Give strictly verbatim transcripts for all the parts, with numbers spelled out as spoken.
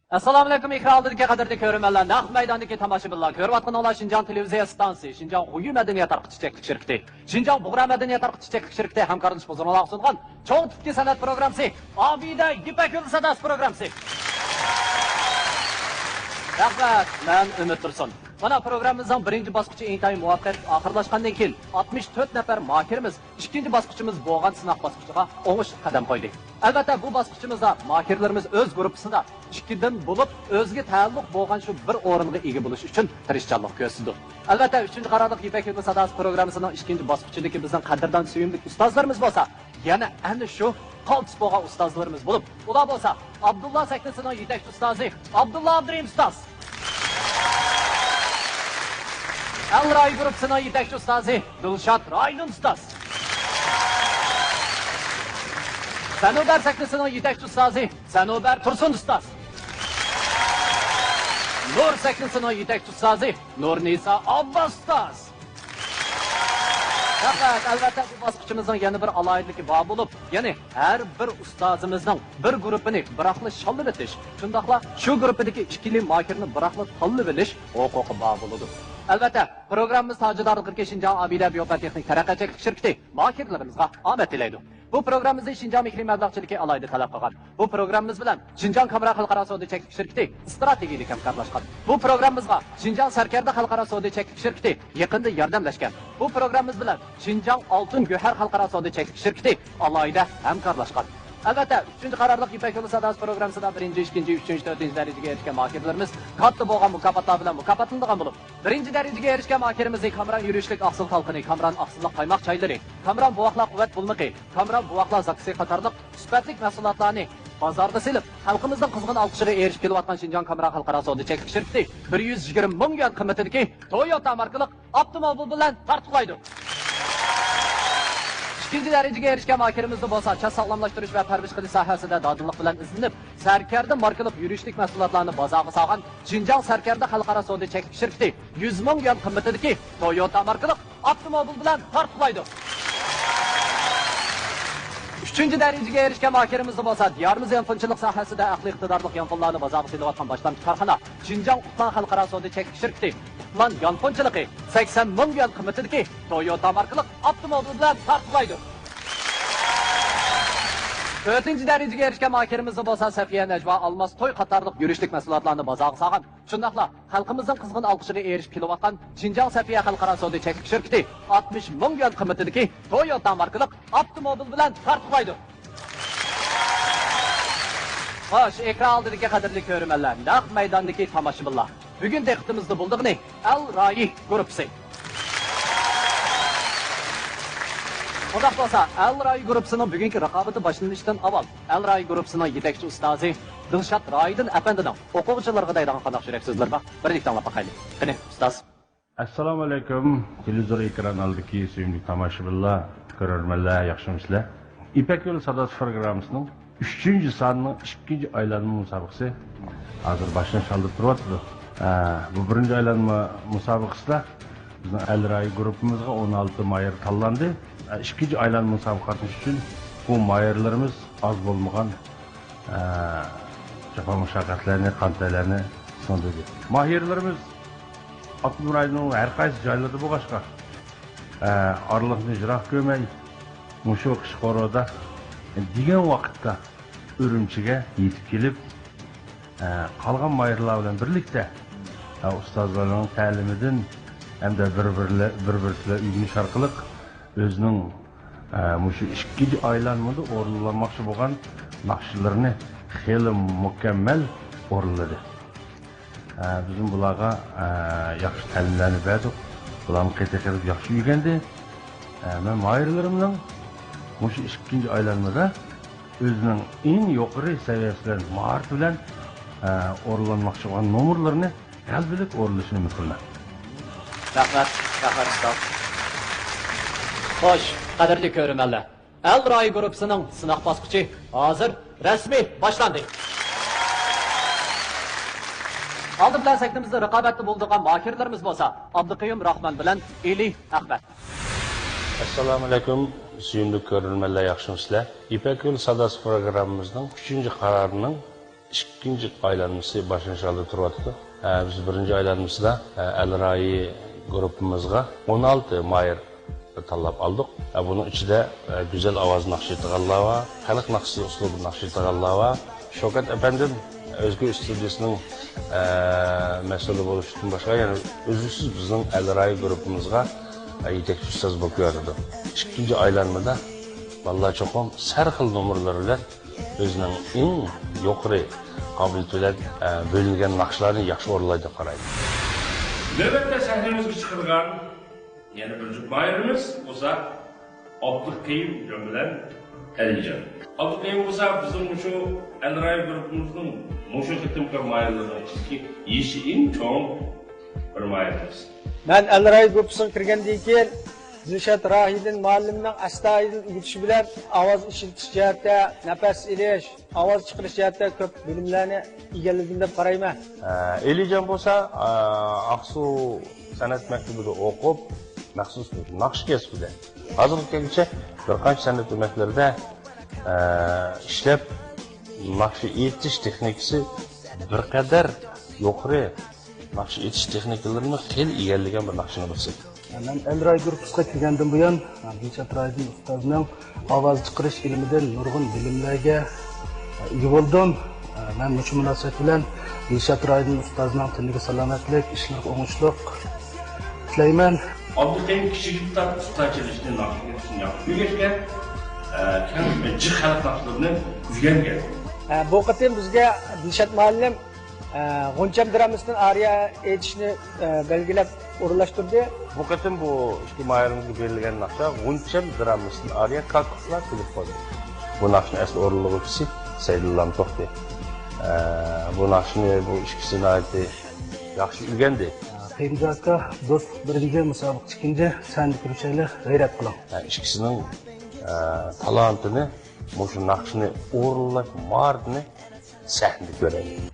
ئەسسالامۇئەلەيكۇم، ئېكران ئالدىدىكى قەدىرلىك كۆرۈرمەنلەر، نەق مەيداندىكى تاماشىبىنلار، كۆرۈۋاتقىنىڭلار شىنجاڭ تېلېۋىزىيە ئىستانسىسى، شىنجاڭ غۇيۇ مەدەنىيەت تارقىتىش چەكلىك شىركىتى، شىنجاڭ بۇغرا مەدەنىيەت تارقىتىش چەكلىك شىركىتى ھەمكارلىشىپ ھۇزۇرۇڭلارغا سۇنغان چوڭ تىپتىكى سەنئەت پروگراممىسى، ئابىدە يىپەك يولى ساداسى پروگراممىسى. رەھمەت، مەن ئۈمىد تۇرسۇن. مانا، پروگراممىمىزنىڭ بىرىنچى باسقۇچى ئىنتايىن مۇۋەپپەقىيەتلىك ئاخىرلاشقاندىن كېيىن، ئاتمىش تۆت نەپەر ماھىرىمىز ئىككىنچى باسقۇچىمىز بولغان سىناق باسقۇچىغا ئوڭۇش قەدەم قويدى. ئەلۋەتتە، بۇ باسقۇچىمىزدا ماھىرلىرىمىز ئۆز گۇرۇپپىسىدا ئىككىدىن بولۇپ، ئۆزىگە تەئەللۇق بولغان شۇ بىر ئورۇنغا ئىگە بولۇش ئۈچۈن تىرىشچانلىق كۆرسىتىدۇ. ئەلۋەتتە، ئۈچىنچى قارارلىق يىپەك يولى ساداسى پروگراممىسىنىڭ ئىككىنچى باسقۇچىدىكى بىزنىڭ قەدىردان، سۆيۈملۈك ئۇستازلىرىمىز بولسا يەنە ئەنە شۇ قالتىس بولغان ئۇستازلىرىمىز بولۇپ، ئۇلار بولسا ئابدۇللا سەھنىسىنىڭ يېتەكچى ئۇستازى ئابدۇللا ئابدۇرېھىم ئۇستاز، ئەل رايى گۇرۇپپىسىنىڭ يېتەكچى ئۇستازى دىلشات رايدىن ئۇستاز، سەنۇبەر سەھنىسىنىڭ يېتەكچى ئۇستازى سەنۇبەر تۇرسۇن ئۇستاز، نۇر سەھنىسىنىڭ يېتەكچى ئۇستازى نۇرنىسا ئابباس ئۇستاز. رەھمەت. ئەلۋەتتە، بۇ باسقۇچىمىزنىڭ يەنە بىر ئالاھىدىلىكى بار بولۇپ، يەنى ھەر بىر ئۇستازىمىزنىڭ بىر گۇرۇپپىنى بىراقلا شاللىۋېتىش، شۇنداقلا شۇ گۇرۇپپىدىكى ئىككىلا ماھىرنى بىراقلا تاللىۋېلىش ھوقۇقى بار بولىدۇ. ئەلۋەتتە، پروگراممىمىز تاجىدارلىقىدىكى شىنجاڭ ئابىدە بىيوپەتېخنىك تەرەققىيات چەكلىك شىركىتى ماھىرلىرىمىزغا ئامەت تىلەيدۇ. بۇ پروگراممىمىزنى شىنجاڭ مېھرى مەبلەغچىلىكى ئالاھىدە تەلەپ قىلغان. بۇ پروگراممىمىز بىلەن شىنجاڭ كامران خەلقئارا سودا چەكلىك شىركىتى ئىستراتېگىيىلىك ھەمكارلاشقان. بۇ پروگراممىمىزغا شىنجاڭ سەركەردە خەلقئارا سودا چەكلىك شىركىتى يېقىندا ياردەملەشكەن. بۇ پروگراممىمىز بىلەن شىنجاڭ ئالتۇن گۆھەر خەلقئارا سودا چەكلىك شىركىتى ئالاھىدە ھەمكارلاشقان. ئەلۋەتتە، ئۈچىنچى قارارلىق يىپەك يولى ساداسى پروگراممىسىدا بىرىنچى، ئىككىنچى، ئۈچىنچى، تۆتىنچى دەرىجىگە ئېرىشكەن ماھىرلىرىمىز كاتتا بولغان مۇكاپاتلار بىلەن مۇكاپاتلىنىدىغان بولۇپ، بىرىنچى دەرىجىگە ئېرىشكەن ماھىرىمىزنى كامران يۈرۈشلۈك ئاقسىل تالقىنى، كامران ئاقسىللىق قايماق چايلىرى، كامران بوۋاقلار قۇۋۋەت بۇلمىقى، كامران بوۋاقلار زاكىسى قاتارلىق سۈپەتلىك مەھسۇلاتلارنى بازارغا سېلىپ، خەلقىمىزنىڭ قىزغىن ئالقىشىغا ئېرىشىپ كېلىۋاتقان شىنجاڭ كامران خەلقئارا سودا چەكلىك شىركىتى بىر يۈز يىگىرمە مىڭ يۈەن قىممىتىدىكى تويوتا ماركىلىق ئاپتوموبىل بىلەن تارتۇقلايدۇ. ئىككىنچى دەرىجىگە ئېرىشكەن ماھىرىمىزدا بولسا چاچ ساغلاملاشتۇرۇش ۋە پەرۋىش قىلىش ساھەسىدە دادىللىق بىلەن ئىزدىنىپ، سەركەردە ماركىلىق يۈرۈشلۈك مەھسۇلاتلارنى بازارغا سالغان شىنجاڭ سەركەردە خەلقئارا سودا چەكلىك شىركىتى يۈز مىڭ يۈەن قىممىتىدىكى تويوتا ماركىلىق ئاپتوموبىل بىلەن تارتۇقلايدۇ. ئۈچىنچى دەرىجىگە ئېرىشكەن ماھىرىمىزدا بولسا دىيارىمىز يانفونچىلىق ساھەسىدە ئەقلىي ئىقتىدارلىق يانفونلارنى بازارغا سېلىۋاتقان باشلامچى كارخانا شىنجاڭ ئۇپلان خەلقئارا سودا چەكلىك شىركىتى ئۇپلان يانفونچىلىقى سەكسەن مىڭ يۈەن قىممىتىدىكى تويوتا ماركىلىق ئاپتوموبىل بىلەن تارتۇقلايدۇ. تۆتىنچى دەرىجىگە ئېرىشكەن ماھىرىمىزدا بولسا سەفىيە، نەجۋا، ئالماس، توي قاتارلىق يۈرۈشلۈك مەھسۇلاتلارنى بازارغا سالغان، شۇنداقلا خەلقىمىزنىڭ قىزغىن ئالقىشىغا ئېرىشىپ كېلىۋاتقان شىنجاڭ سەفىيە خەلقئارا سودا چەكلىك شىركىتى ئاتمىش مىڭ يۈەن قىممىتىدىكى تويوتا ماركىلىق ئاپتوموبىل بىلەن تارتۇقلايدۇ. خوش، ئېكران ئالدىدىكى قەدىرلىك كۆرۈرمەنلەر، نەق مەيداندىكى تاماشىبىنلار، بۈگۈن دىققىتىمىزدە بولىدىغىنى ئەل رايى گۇرۇپپىسى. ئۇنداق بولسا، ئەل رايى گۇرۇپپىسىنىڭ بۈگۈنكى رىقابىتى باشلىنىشتىن ئاۋۋال، ئەل رايى گۇرۇپپىسىنىڭ يېتەكچى ئۇستازى دىلشات رايىدىن ئەپەندىنىڭ ئوقۇغۇچىلىرىغا دەيدىغان قانداق يۈرەك سۆزلىرى بار؟ بىرلىكتە ئاڭلاپ باقايلى. قېنى، ئۇستاز. ئەسسالامۇئەلەيكۇم، تېلېۋىزور ئېكران ئالدىدىكى سۆيۈملۈك تاماشىبىنلار، كۆرۈرمەنلەر، ياخشىمۇسىلەر؟ يىپەك يولى ساداسى پروگراممىسىنىڭ ئۈچىنچى سانىنىڭ ئىككىنچى ئايلانما مۇسابىقىسى ھازىر باشلىنىش ھالدا تۇرۇۋاتىدۇ. ئە، بۇ بىرىنچى ئايلانما مۇسابىقىسىدا بىزنىڭ ئەل رايى گۇرۇپپىمىزغا ئون ئالتە ماھىر تاللاندى. ئە، ئىككىنچى ئايلانما مۇسابىقە قاتنىشىش ئۈچۈن بۇ ماھىرلىرىمىز ئاز بولمىغان، ئە، جاپا مۇشەققەتلەرنى، قان تەرلەرنى سىڭدۈردى. ماھىرلىرىمىز ئاپتونوم رايوننىڭ ھەر قايسى جايلىرىدا بولغاچقا، ئە، ئارىلىقنى يىراق كۆرمەي، مۇشۇ قىش قورۇدا دېگەن ۋاقىتتا ئۈرۈمچىگە يېتىپ كېلىپ، ئە، قالغان ماھىرلار بىلەن بىرلىكتە، ئە، ئۇستازلارنىڭ تەلىمىدىن ھەمدە بىر-بىرلە-، بىر-بىرسى بىلەن ئۆگىنىش ئارقىلىق ئۆزىنىڭ، ئە، مۇشۇ ئىككىنچى ئايلانمىدا ئورۇنلانماقچى بولغان ناخشىلىرىنى خېلى مۇكەممەل ئورۇنلىدى. ئە، بىزمۇ بۇلارغا، ئە، ياخشى تەلىملەرنى بەردۇق. بۇلارمۇ قېتىق قېتىپ ياخشى ئۆگەندى. ئە، مەن ماھىرلىرىمنىڭ مۇشۇ ئىككىنچى ئايلانمىدا ئۆزىنىڭ ئەڭ يۇقىرى سەۋىيەسى بىلەن، ماھارىتى بىلەن، ئە، ئورۇنلانماقچى بولغان نومۇرلىرىنى غەلىبىلىك ئورۇنلىشىنى ئۈمىد قىلىمەن. رەھمەت، رەھمەت، ئۇستاز. خوش، قەدىرلىك كۆرۈرمەنلەر، ئەل رايى گۇرۇپپىسىنىڭ سىناق باسقۇچى ھازىر رەسمىي باشلاندى. ئالدى بىلەن سەھنىمىزدە رىقابەتتە بولىدىغان ماھىرلىرىمىز بولسا ئابدۇقەييۇم راخمان بىلەن ئېلى ئەخمەت. ئەسسالامۇئەلەيكۇم، سۆيۈملۈك كۆرۈرمەنلەر، ياخشىمۇسىلەر؟ يىپەك يولى ساداسى پروگراممىمىزنىڭ ئۈچىنچى قارارىنىڭ ئىككىنچى ئايلانمىسى باشلىنىش ئالدىدا تۇرۇۋاتىدۇ. ئە، بىز بىرىنچى ئايلانمىسىدا، ئە، ئەل رايى گۇرۇپپىمىزغا ئون ئالتە ماھىر تاللاپ ئالدۇق. ئە، بۇنىڭ ئىچىدە، ئە، گۈزەل ئاۋاز ناخشا ئېيتىدىغانلار بار، خەلق ناخشىسى ئۇسلۇبىدا ناخشا ئېيتىدىغانلار بار. شوكەت ئەپەندىم ئۆزگە ئىستۇدىيىسىنىڭ، ئە، مەسئۇلى بولۇشتىن باشقا يەنە ئۈزلۈكسىز بىزنىڭ ئەل رايى گۇرۇپپىمىزغا، ئە، يېتەكچى ئۇستاز بولۇپ كېلىۋاتىدۇ. ئىككىنچى ئايلانمىدا بالىلار چوقۇم سەرخىل نومۇرلىرى بىلەن ئۆزىنىڭ ئەڭ يۇقىرى قابىلىيىتى بىلەن، ئە، بۆلۈنگەن ناخشىلارنى ياخشى ئورۇنلايدۇ دەپ قارايمەن. نۆۋەتتە سەھنىمىزگە چىقىدىغان يەنە بىر جۈپ ماھىرىمىز بولسا ئابدۇقەييۇم بىلەن ئەلىجان. ئابدۇقەييۇم بولسا بىزنىڭ مۇشۇ ئەل رايى گۇرۇپپىمىزنىڭ مۇشۇ قېتىمقى ماھىرلىرىنىڭ ئىچىدىكى يېشى ئەڭ چوڭ بىر ماھىرىمىز. مەن ئەل رايى گۇرۇپپىسىغا كىرگەندىن كېيىن، دىلشات راھىدىن مۇئەللىمنىڭ ئەستايىدىل ئۆگىتىشى بىلەن ئاۋاز ئىشلىتىش جەھەتتە، نەپەس ئېلىش، ئاۋاز چىقىرىش جەھەتتە كۆپ بىلىملەرنى ئىگىلىدىم دەپ قارايمەن. ئە، ئېلىجان بولسا، ئە، ئاقسۇ سەنئەت مەكتىۋىدە ئوقۇپ، مەخسۇس ناخشا كەسپىدە ھازىرغا كەلگۈچە بىر قانچە سەنئەت ئۆمەكلىرىدە، ئە، ئىشلەپ، ناخشا ئېيتىش تېخنىكىسى بىر قەدەر يۇقىرى، ناخشا ئېيتىش تېخنىكىلىرىنى خېلى ئىگىلىگەن بىر ناخشىنىڭ بىرسى. مەن ئەل راي گۇرۇپپىسىغا كىرگەندىن بۇيان، دىلشات رايدىن ئۇستازنىڭ ئاۋاز چىقىرىش ئىلمىدىن نۇرغۇن بىلىملەرگە ئىگە بولدۇم. مەن مۇشۇ مۇناسىۋەت بىلەن دىلشات رايدىن ئۇستازنىڭ تېنىگە سالامەتلىك، ئىشلىرىغا ئوڭۇشلۇق تىلەيمەن. ئابدۇقەييۇم كىچىكلىكتە ئۇستا چېلىشنى، ناخشا ئېيتىشنى ياخشى ئۆگەنگەن، كەڭ جىق خەلق ناخشىلىرىنى ئۆگەنگەن. بۇ قېتىم بىزگە دىلشات مۇئەللىم ئە، غۇنچەم درامىسىدىن ئارىيە ئېيتىشنى، ئە، بەلگىلەپ ئورۇنلاشتۇردى. بۇ قېتىم بۇ ئىككى ماھىرىمىزگە بېرىلگەن ناخشا غۇنچەم درامىسىدىن ئارىيە كاككۇكلار كۈلۈپ قويدى. بۇ ناخشىنى ئەسلى ئورۇنلىغۇچىسى سەيدۇللا توختى. ئە، بۇ ناخشىنى بۇ ئىككىسى ناھايىتى ياخشى ئۆگەندى. قېيۇمجان ئاكا، دوستلۇق بىرىنچى، مۇسابىقە ئىككىنچى، سەھنىدە كۆرۈشەيلى، غەيرەت قىلىڭ. ئە، ئىككىسىنىڭ، ئە، تالانتىنى، مۇشۇ ناخشىنى ئورۇنلاش ماھارىتىنى سەھنىدە كۆرەيلى.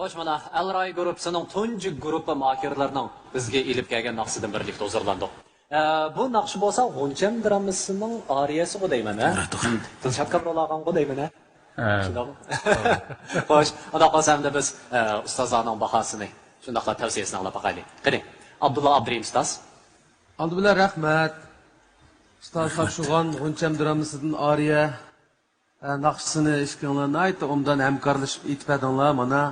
خوش، مانا، ئەلراي گۇرۇپپىسىنىڭ تۇنجى گۇرۇپپا ماھىرلىرىنىڭ بىزگە ئېلىپ كەلگەن ناخشىسىدىن بىرلىكتە ھۇزۇرلاندۇق. ئە، بۇ ناخشا بولسا غۇنچەم درامىسىنىڭ ئارىيەسىغۇ دەيمەن، ھە؟ دىلشات كامرول ئاغاڭغۇ دەيمەن، ھە؟ ھە. شۇنداقمۇ؟ خوش، ئۇنداق بولسا ئەمدى بىز، ئە، ئۇستازلارنىڭ باھاسىنى، شۇنداقلا تەۋسىيەسىنى ئاڭلاپ باقايلى. قېنى، ئابدۇللا ئابدۇرېھىم ئۇستاز. ئالدى بىلەن رەھمەت. ئۇستاز تاپشۇرغان غۇنچەم درامىسىدىن ئارىيە. ئە، ناخشىسىنى ئىككىڭلار ناھايىتى ئوبدان ھەمكارلىشىپ ئېيتىپ بەردىڭلار. مانا،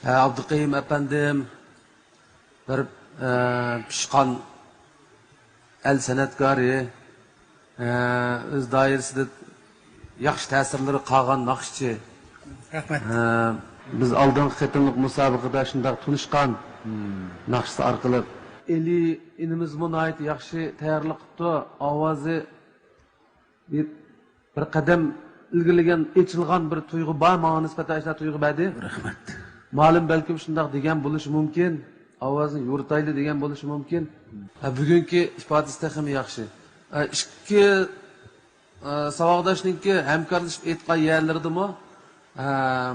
ئە، ئابدۇقەييۇم ئەپەندىم بىر، ئە، پىشقان ئەل سەنئەتكارى، ئە، ئۆز دائىرىسىدە ياخشى تەسىرلىرى قالغان ناخشىچى. رەھمەت. ئە، بىز ئالدىنقى قېتىملىق مۇسابىقىدە شۇنداق تونۇشقان ناخشىسى ئارقىلىق. ئېلى ئىنىمىزمۇ ناھايىتى ياخشى تەييارلىق قىپتۇ. ئاۋازى بىر، بىر قەدەم ئىلگىرىلىگەن، ئېچىلغان بىر تۇيغۇ بار، ماڭا نىسبەتەن ئاشۇنداق تۇيغۇ بەردى. رەھمەت. مالىم بەلكىم شۇنداق دېگەن بولۇشى مۇمكىن، ئاۋازنى يورۇتايلى دېگەن بولۇشى مۇمكىن. ھە، بۈگۈنكى ئىپادىسى تېخىمۇ ياخشى. ھە، ئىككى، ھە، ساۋاقداشنىڭكى ھەمكارلىشىپ ئېيتقان يەرلىرىدىمۇ، ھە،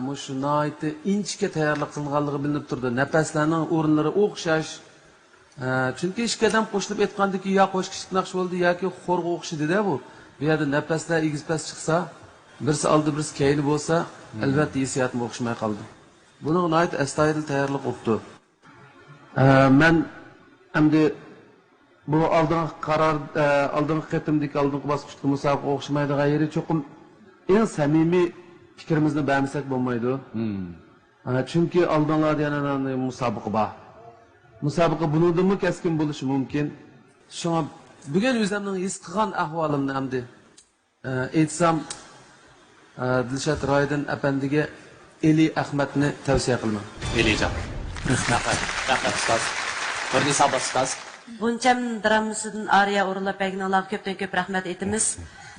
مۇشۇ ناھايىتى ئىنچىكە تەييارلىق قىلىنغانلىقى بىلىنىپ تۇرىدۇ. نەپەسلەرنىڭ ئورۇنلىرى ئوخشاش. ئە، چۈنكى ئىككى ئادەم قوشۇلۇپ ئېيتقاندىكى يا قوش كىشىلىك ناخشا بولدى ياكى خورغا ئوخشىدى-دە بۇ. بۇ يەردە نەپەسلەر ئېگىز-پەس چىقسا، بىرسى ئالدى، بىرسى كەينى بولسا، ئەلۋەتتە ھېسسىياتمۇ ئوخشىماي قالىدۇ. بۇنىڭغا ناھايىتى ئەستايىدىل تەييارلىق بوپتۇ. ئە، مەن ئەمدى بۇ ئالدىنقى قارار، ئە، ئالدىنقى قېتىمدىكى، ئالدىنقى باسقۇچتىكى مۇسابىقىگە ئوخشىمايدىغان يېرى، چوقۇم ئەڭ سەمىمىي پىكرىمىزنى بەرمىسەك بولمايدۇ. ھە، چۈنكى ئالدىڭلاردا يەنە مۇسابىقە بار. مۇسابىقە بۇنىڭدىنمۇ كەسكىن بولۇشى مۇمكىن. شۇڭا بۈگۈن ئۆزۈمنىڭ ھېس قىلغان ئەھۋالىمنى ئەمدى، ئە، ئېيتسام، ئە، دىلشات رايدىن ئەپەندىگە ئېلى ئەخمەتنى تەۋسىيە قىلىمەن. ئېلىجان. رەھمەت. رەھمەت، رەھمەت، ئۇستاز. بۇرنىس ئابباس ئۇستاز. غۇنچەم درامىسىدىن ئارىيە ئورۇنلاپ بەرگىنىڭلارغا كۆپتىن كۆپ رەھمەت ئېيتىمىز.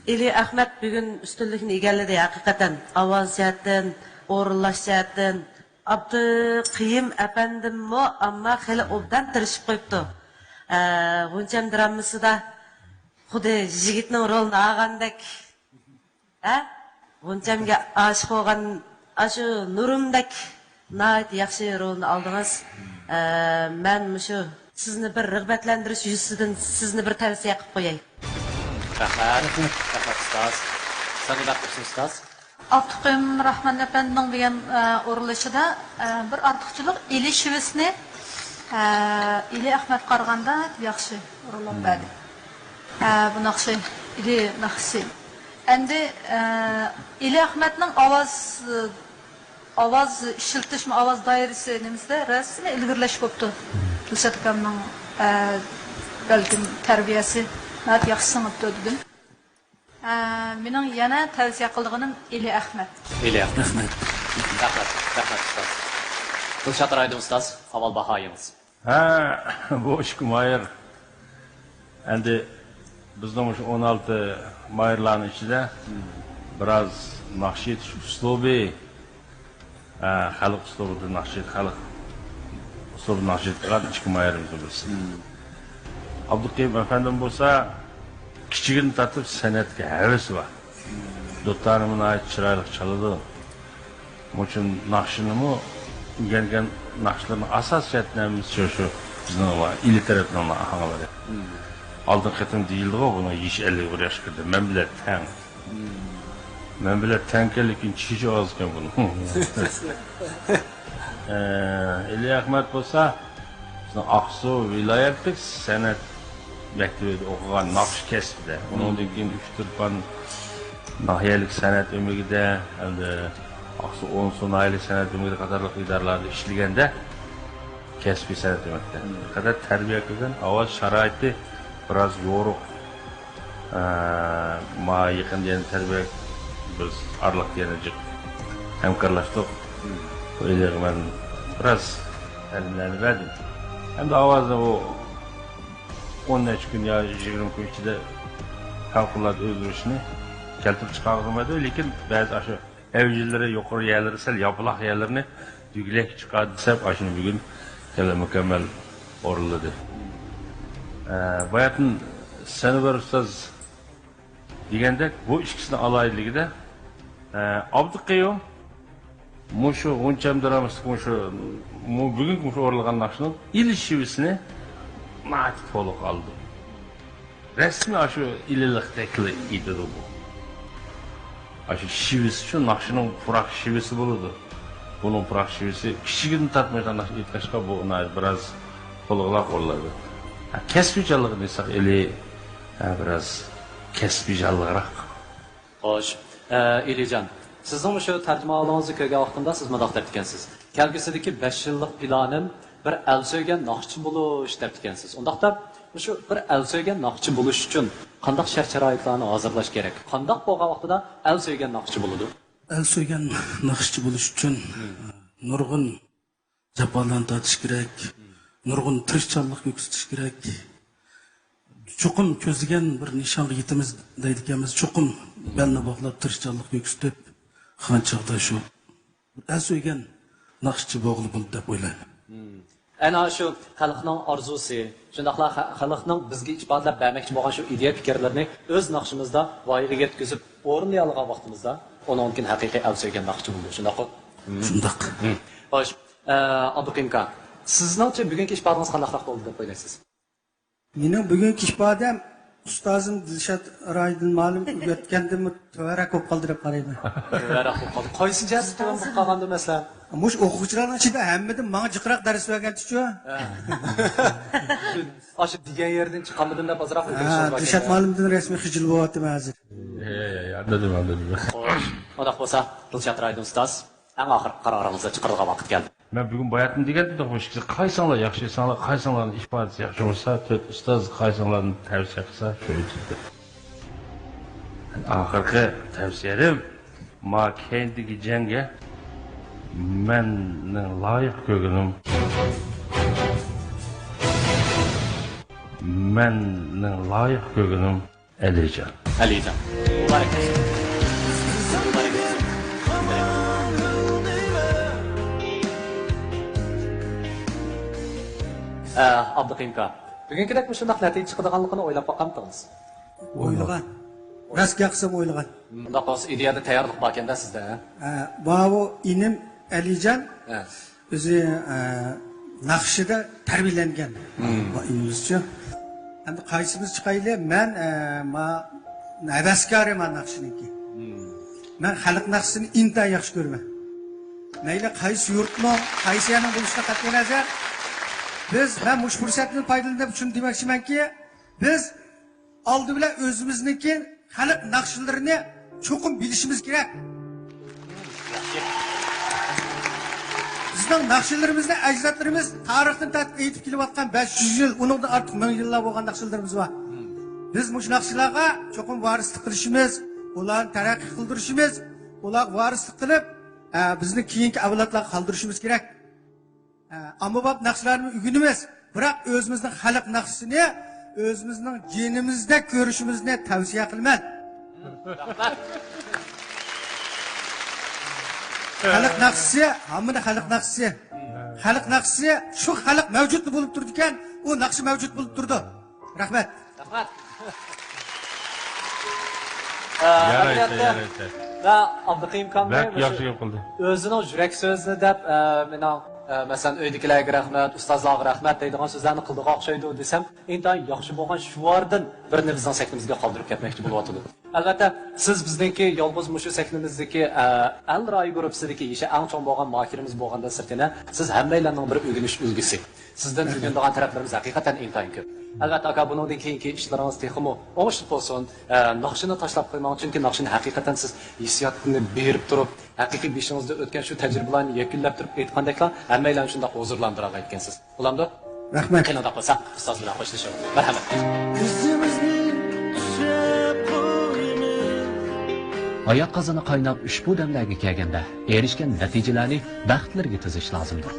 ئېلى ئەخمەت بۈگۈن ئۈستۈنلۈكنى ئىگىلىدى ھەقىقەتەن. ئاۋاز جەھەتتىن، ئورۇنلاش جەھەتتىن. ئابدۇقېيۇم ئەپەندىممۇ ئەمما خېلى ئوبدان تىرىشىپ قويۇپتۇ. ئە، غۇنچەم درامىسىدا خۇددى يىگىتنىڭ رولىنى ئالغاندەك. ھە؟ غۇنچەمگە ئاشىق بولغان ئاشۇ نۇرۇمدەك ناھايىتى ياخشى رولنى ئالدىڭىز. ئە، مەن مۇشۇ سىزنى بىر رىغبەتلەندۈرۈش يۈزىسىدىن سىزنى بىر تەۋسىيە قىلىپ قوياي. رەھمەت. رەھمەت، ئۇستاز. سەن نېمە دەپ قويسۇن، ئۇستاز؟ ئابدۇقېيۇم راخمان ئەپەندىنىڭ بۈگۈن، ئە، ئورۇنلىشىدا، ئە، بىر ئارتۇقچىلىق، ئېلى شېۋىسىنى، ئە، ئېلى ئەخمەتكە قارىغاندا ياخشى ئورۇنلاپ بەردى. ئە، بۇ ناخشا ئېلى ناخشىسى. ئەمدى، ئە، ئېلى ئەخمەتنىڭ ئاۋاز، ئاۋاز ئىشلىتىشمۇ، ئاۋاز دائىرىسى نېمىسىدە رەسمىي ئىلگىرىلەشكە بوپتۇ. دىلشات ئاكامنىڭ، ئە، بەلكىم تەربىيەسى ناھايىتى ياخشى سىڭىپتۇ دېدىم. ئە، مېنىڭ يەنە تەۋسىيە قىلىدىغىنىم ئېلى ئەخمەت. ئېلى ئەخمەت. رەھمەت. رەھمەت، رەھمەت، ئۇستاز. دىلشات رايدىن ئۇستاز، ئاۋۋال باھايىڭىز. ھە، بۇ ئىككى ماھىر. ئەمدى بىزنىڭ مۇشۇ ئون ئالتە ماھىرلارنىڭ ئىچىدە بىراز ناخشا ئېيتىش ئۇسلۇبى، ھە، خەلق ئۇسلۇبىدا ناخشا، خەلق ئۇسلۇبىدا ناخشا ئېيتىدىغان ئىككى ماھىرىمىزنىڭ بىرسى. ئابدۇقېيۇم ئەپەندىم بولسا كىچىكىدىن تارتىپ سەنئەتكە ھەۋىسى بار. دۇتارنىمۇ ناھايىتى چىرايلىق چالىدۇ. مۇشۇ ناخشىنىمۇ ئۆگەنگەن ناخشىلىرىنىڭ ئاساسىي جەھەتتىن ھەممىسى شۇ، شۇ بىزنىڭ ئىلى تەرەپنىڭ ئاھاڭلىرى. ئالدىنقى قېتىم دېيىلدىغۇ، بۇنىڭ يېشى ئەللىككە بىر ياشقا كىردى. مەن بىلەن تەڭ. مەن بىلەن تەڭكەنلىكىن چىشى ئاز ئىكەن بۇنىڭ. ئە، ئېلى ئەخمەت بولسا بىزنىڭ ئاقسۇ ۋىلايەتلىك سەنئەت مەكتىۋىدە ئوقۇغان ناخشا كەسپىدە. ئۇنىڭدىن كېيىن ئۇچتۇرپان ناھىيەلىك سەنئەت ئۆمىكىدە، ھەمدە ئاقسۇ ئونسۇ ناھىيەلىك سەنئەت ئۆمىكى قاتارلىق ئىدارىلاردا ئىشلىگەندە، كەسپىي سەنئەت ئۆمىكىدە بىر قەدەر تەربىيە كۆرگەن، ئاۋاز شارائىتى بىراز يورۇق. ئە، ما يېقىندا يەنە تەربىيە بىز ئارىلىقتا يەنە جىق ھەمكارلاشتۇق. بۇ ئېلىغا مەن بىراز تەلىملەرنى بەردىم. ئەمدى ئاۋازنى ئۇ ئون نەچچە كۈن يا يىگىرمە كۈن ئىچىدە پەۋقۇلئاددە ئۆزگىرىشنى كەلتۈرۈپ چىقارغىلى بولمايدۇ، لېكىن بەزى ئاشۇ ئەۋزىلىرى يۇقىرى يەرلىرى، سەل ياپىلاق يەرلىرىنى دۈگىلەك چىقاردى دېسەم، ئاشۇنى بۈگۈن خېلى مۇكەممەل ئورۇنلىدى. ئە، باياتىن سەنۇبەر ئۇستاز دېگەندەك، بۇ ئىككىسىنىڭ ئالاھىدىلىكىدە، ئە، ئابدۇقەييۇم مۇشۇ غۇنچەم درامىسىدىكى مۇشۇ، مۇ-، بۈگۈنكى مۇشۇ ئورۇنلىغان ناخشىنىڭ ئېلى شېۋىسىنى ناھايىتى تولۇق ئالدىم. رەسمىي ئاشۇ ئىلىلىقتەكلا ئېيتىدۇ بۇ. ئاشۇ شېۋىسى شۇ ناخشىنىڭ پۇراق شېۋىسى بولىدۇ. بۇنىڭ پۇراق شېۋىسى كىچىكىدىن تارتماي شۇنداق ئېيتقاچقا، بۇ ناھايىتى بىراز تولۇقراق ئورۇنلايدۇ. ھە، كەسپىيچانلىقىنى دېسەك، ئېلى، ھە، بىراز كەسپىيچانلىقراق. خوش. ئە، ئېلىجان، سىزنىڭ مۇشۇ تەرجىمىھالىڭىزنى كۆرگەن ۋاقتىمدا سىز مۇنداق دەپتىكەنسىز، كەلگۈسىدىكى بەش يىللىق پىلانىم بىر ئەل سۆيگەن ناخشىچى بولۇش دەپتىكەنسىز. ئۇنداق دەپ، مۇشۇ بىر ئەل سۆيگەن ناخشىچى بولۇش ئۈچۈن قانداق شەرت-شارائىتلارنى ھازىرلاش كېرەك؟ قانداق بولغان ۋاقتىدا ئەل سۆيگەن ناخشىچى بولىدۇ؟ ئەل سۆيگەن ناخشىچى بولۇش ئۈچۈن نۇرغۇن جاپالارنى تارتىش كېرەك، نۇرغۇن تىرىشچانلىق كۆرسىتىش كېرەك. چوقۇم كۆزلىگەن بىر نىشانغا يېتىمىز دەيدىكەنمىز، چوقۇم بەلنى باغلاپ، تىرىشچانلىق كۆرسىتىپ، خانچاغدا شۇ ئەل سۆيگەن ناخشىچى بولغىلى بولىدۇ دەپ ئويلايمەن. ئەنە شۇ خەلقنىڭ ئارزۇسى، شۇنداقلا خە-، خەلقنىڭ بىزگە ئىپادىلەپ بەرمەكچى بولغان شۇ ئىدىيە پىكىرلىرىنى ئۆز ناخشىمىزدا ۋايىغا يەتكۈزۈپ ئورۇنلىيالىغان ۋاقتىمىزدا، ئۇنىڭدىن كېيىن ھەقىقىي ئەل سۆيگەن ناخشىچى بولىدۇ، شۇنداققۇ؟ شۇنداق. خوش، ئە، ئابدۇقىيۇم ئاكا، سىزنىڭچە بۈگۈنكى ئىپادىڭىز قانداقراق بولدى دەپ ئويلايسىز؟ مېنىڭ بۈگۈنكى ئىپادەم ئۇستازىم دىلشات رايدىن مۇئەللىم ئۆتكەندىنمۇ تۆۋەنرەك بولۇپ قالدى دەپ قارايمەن. تۆۋەنرەك بولۇپ قالدى. قايسى جەھەتتە تۆۋەن بولۇپ قالغاندۇ، مەسىلەن؟ مۇشۇ ئوقۇغۇچىلارنىڭ ئىچىدە ھەممىدىن ماڭا جىقراق دەرس بەرگەنچىچۇ. ھە. ئاشۇ دېگەن يېرىدىن چىقالمىدىم دەپ ئازراق ئۆكۈنۈشىڭىز بار. دىلشات مۇئەللىمدىن رەسمىي خىجىل بولۇۋاتىمەن ھازىر. ئەي، ئەي، ئەي، ئاندىدىم، ئاندىدىم. خوش، ئۇنداق بولسا، دىلشات رايدىن ئۇستاز، ئەڭ ئاخىرقى قارارىڭىزنى چىقىرىدىغان ۋاقىت كەلدى. مەن بۈگۈن باياتىن دېگەنتىم، خوش، قايسىڭلار ياخشى ئىشلەڭلار، قايسىڭلارنىڭ ئىپادىسى ياخشى بولسا، تۆت ئۇستاز قايسىڭلارنى تەۋسىيە قىلسا، شۇ ئېيتىلدى. ئاخىرقى تەۋسىيەم، ما كەينىدىكى جەڭگە مەننىڭ لايىق كۆرگىنىم، مەننىڭ لايىق كۆرگىنىم ئەلىجان. ئەلىجان. مۇبارەك بولسۇن. مۇبارەك بولسۇن. ئە، ئابدۇقېيۇم ئاكا، بۈگۈنكىدەك مۇشۇنداق نەتىجە چىقىدىغانلىقىنى ئويلاپ باققانمىدىڭىز؟ ئويلىغان. راست گەپ قىلسام ئويلىغان. ئۇنداق بولسا ئىدىيەدە تەييارلىق باركەن-دە سىزدە، ھە؟ ھە، ماۋۇ ئىنىم ئەلىجان. ھە. ئۆزى، ئە، ناخشىدا تەربىيەلەنگەن. مم. بۇ ئىنىمىزچۇ. ئەمدى قايسىمىز چىقايلى؟ مەن، ئە، ما-، ھەۋەسكارى ما ناخشىنىڭكى. مم. مەن خەلق ناخشىسىنى ئىنتايىن ياخشى كۆرىمەن. مەيلى قايسى يۇرتنىڭ، قايسى يەرنىڭ بولۇشىغا قەتئىينەزەر، بىز، مەن مۇشۇ پۇرسەتتىن پايدىلىنىپ شۇنى دېمەكچىمەنكى، بىز ئالدى بىلەن ئۆزىمىزنىڭكى خەلق ناخشىلىرىنى چوقۇم بىلىشىمىز كېرەك. بىزنىڭ ناخشىلىرىمىزنى ئەجدادلىرىمىز تارىختىن تارتىپ ئېيتىپ كېلىۋاتقان بەش يۈز يىل، ئۇنىڭدىن ئارتۇق مىڭ يىللار بولغان ناخشىلىرىمىز بار. بىز مۇشۇ ناخشىلارغا چوقۇم ۋارىسلىق قىلىشىمىز، ئۇلارنى تەرەققىي قىلدۇرۇشىمىز، ئۇلارغا ۋارىسلىق قىلىپ، ئە، بىزنى كېيىنكى ئەۋلادلارغا قالدۇرۇشىمىز كېرەك. ئە، ئاممىباب ناخشىلارنى ئۆگىنىمىز، بىراق ئۆزىمىزنىڭ خەلق ناخشىسىنى ئۆزىمىزنىڭ جېنىمىزدەك كۆرۈشىمىزنى تەۋسىيە قىلىمەن. خەلق ناخشىسى، ھاممىنىڭ خەلق ناخشىسى. خەلق ناخشىسى شۇ خەلق مەۋجۇت بولۇپ تۇرىدىكەن، ئۇ ناخشا مەۋجۇت بولۇپ تۇرىدۇ. رەھمەت. رەھمەت. ئە، يارايسە، ئەمەلىيەتتە، يارايسە. ۋە ئابدۇقېيۇم ئاكامنى بەك مۇشۇ ياخشى گەپ قىلدى. ئۆزىنىڭ يۈرەك سۆزىنى دەپ، ئە، مېنىڭ، ئە، مەسىلەن، ئۆيدىكىلەرگە رەھمەت، ئۇستازلارغا رەھمەت دەيدىغان سۆزلەرنى قىلىدىغان ئوخشايدۇ دېسەم، ئىنتايىن ياخشى بولغان شوئاردىن بىرنى بىزنىڭ سەھنىمىزگە قالدۇرۇپ كەتمەكچى بولۇۋاتىدۇ. ئەلۋەتتە، سىز بىزنىڭكى يالغۇز مۇشۇ سەھنىمىزدىكى، ئە، ئەل رايى گۇرۇپپىسىدىكى يېشى ئەڭ چوڭ بولغان ماھىرىمىز بولغاندىن سىرتىنە، سىز ھەممەيلەننىڭ بىر ئۆگىنىش ئۈلگىسى. سىزدىن ئۆگىنىدىغان تەرەپلىرىمىز ھەقىقەتەن ئىنتايىن كۆپ. ئەلۋەتتە، ئاكا، بۇنىڭدىن كېيىنكى ئىشلىرىڭىز تېخىمۇ ئوڭۇشلۇق بولسۇن. ئە، ناخشىنى تاشلاپ قويماڭ، چۈنكى ناخشىنى ھەقىقەتەن سىز ھېسسىياتنى بېرىپ تۇرۇپ، ھەقىقىي بېشىڭىزدا ئۆتكەن شۇ تەجرىبىلەرنى يەكۈنلەپ تۇرۇپ ئېيتقاندەكلا، ھەممەيلەننى شۇنداق ھۇزۇرلاندۇرالايدىكەنسىز. بولامدۇ؟ رەھمەت. قېنى ئۇنداق بولسا، ئۇستاز بىلەن خوشلىشىڭ. مەرھەمەت. ئىزىمىزنى تۈزەپ قويىمىز. ھايات قازىنى قايناپ ئۇشبۇ دەملەرگە كەلگەندە، ئېرىشكەن نەتىجىلەرنى بەختلىرىگە تىزىش لازىمدۇر.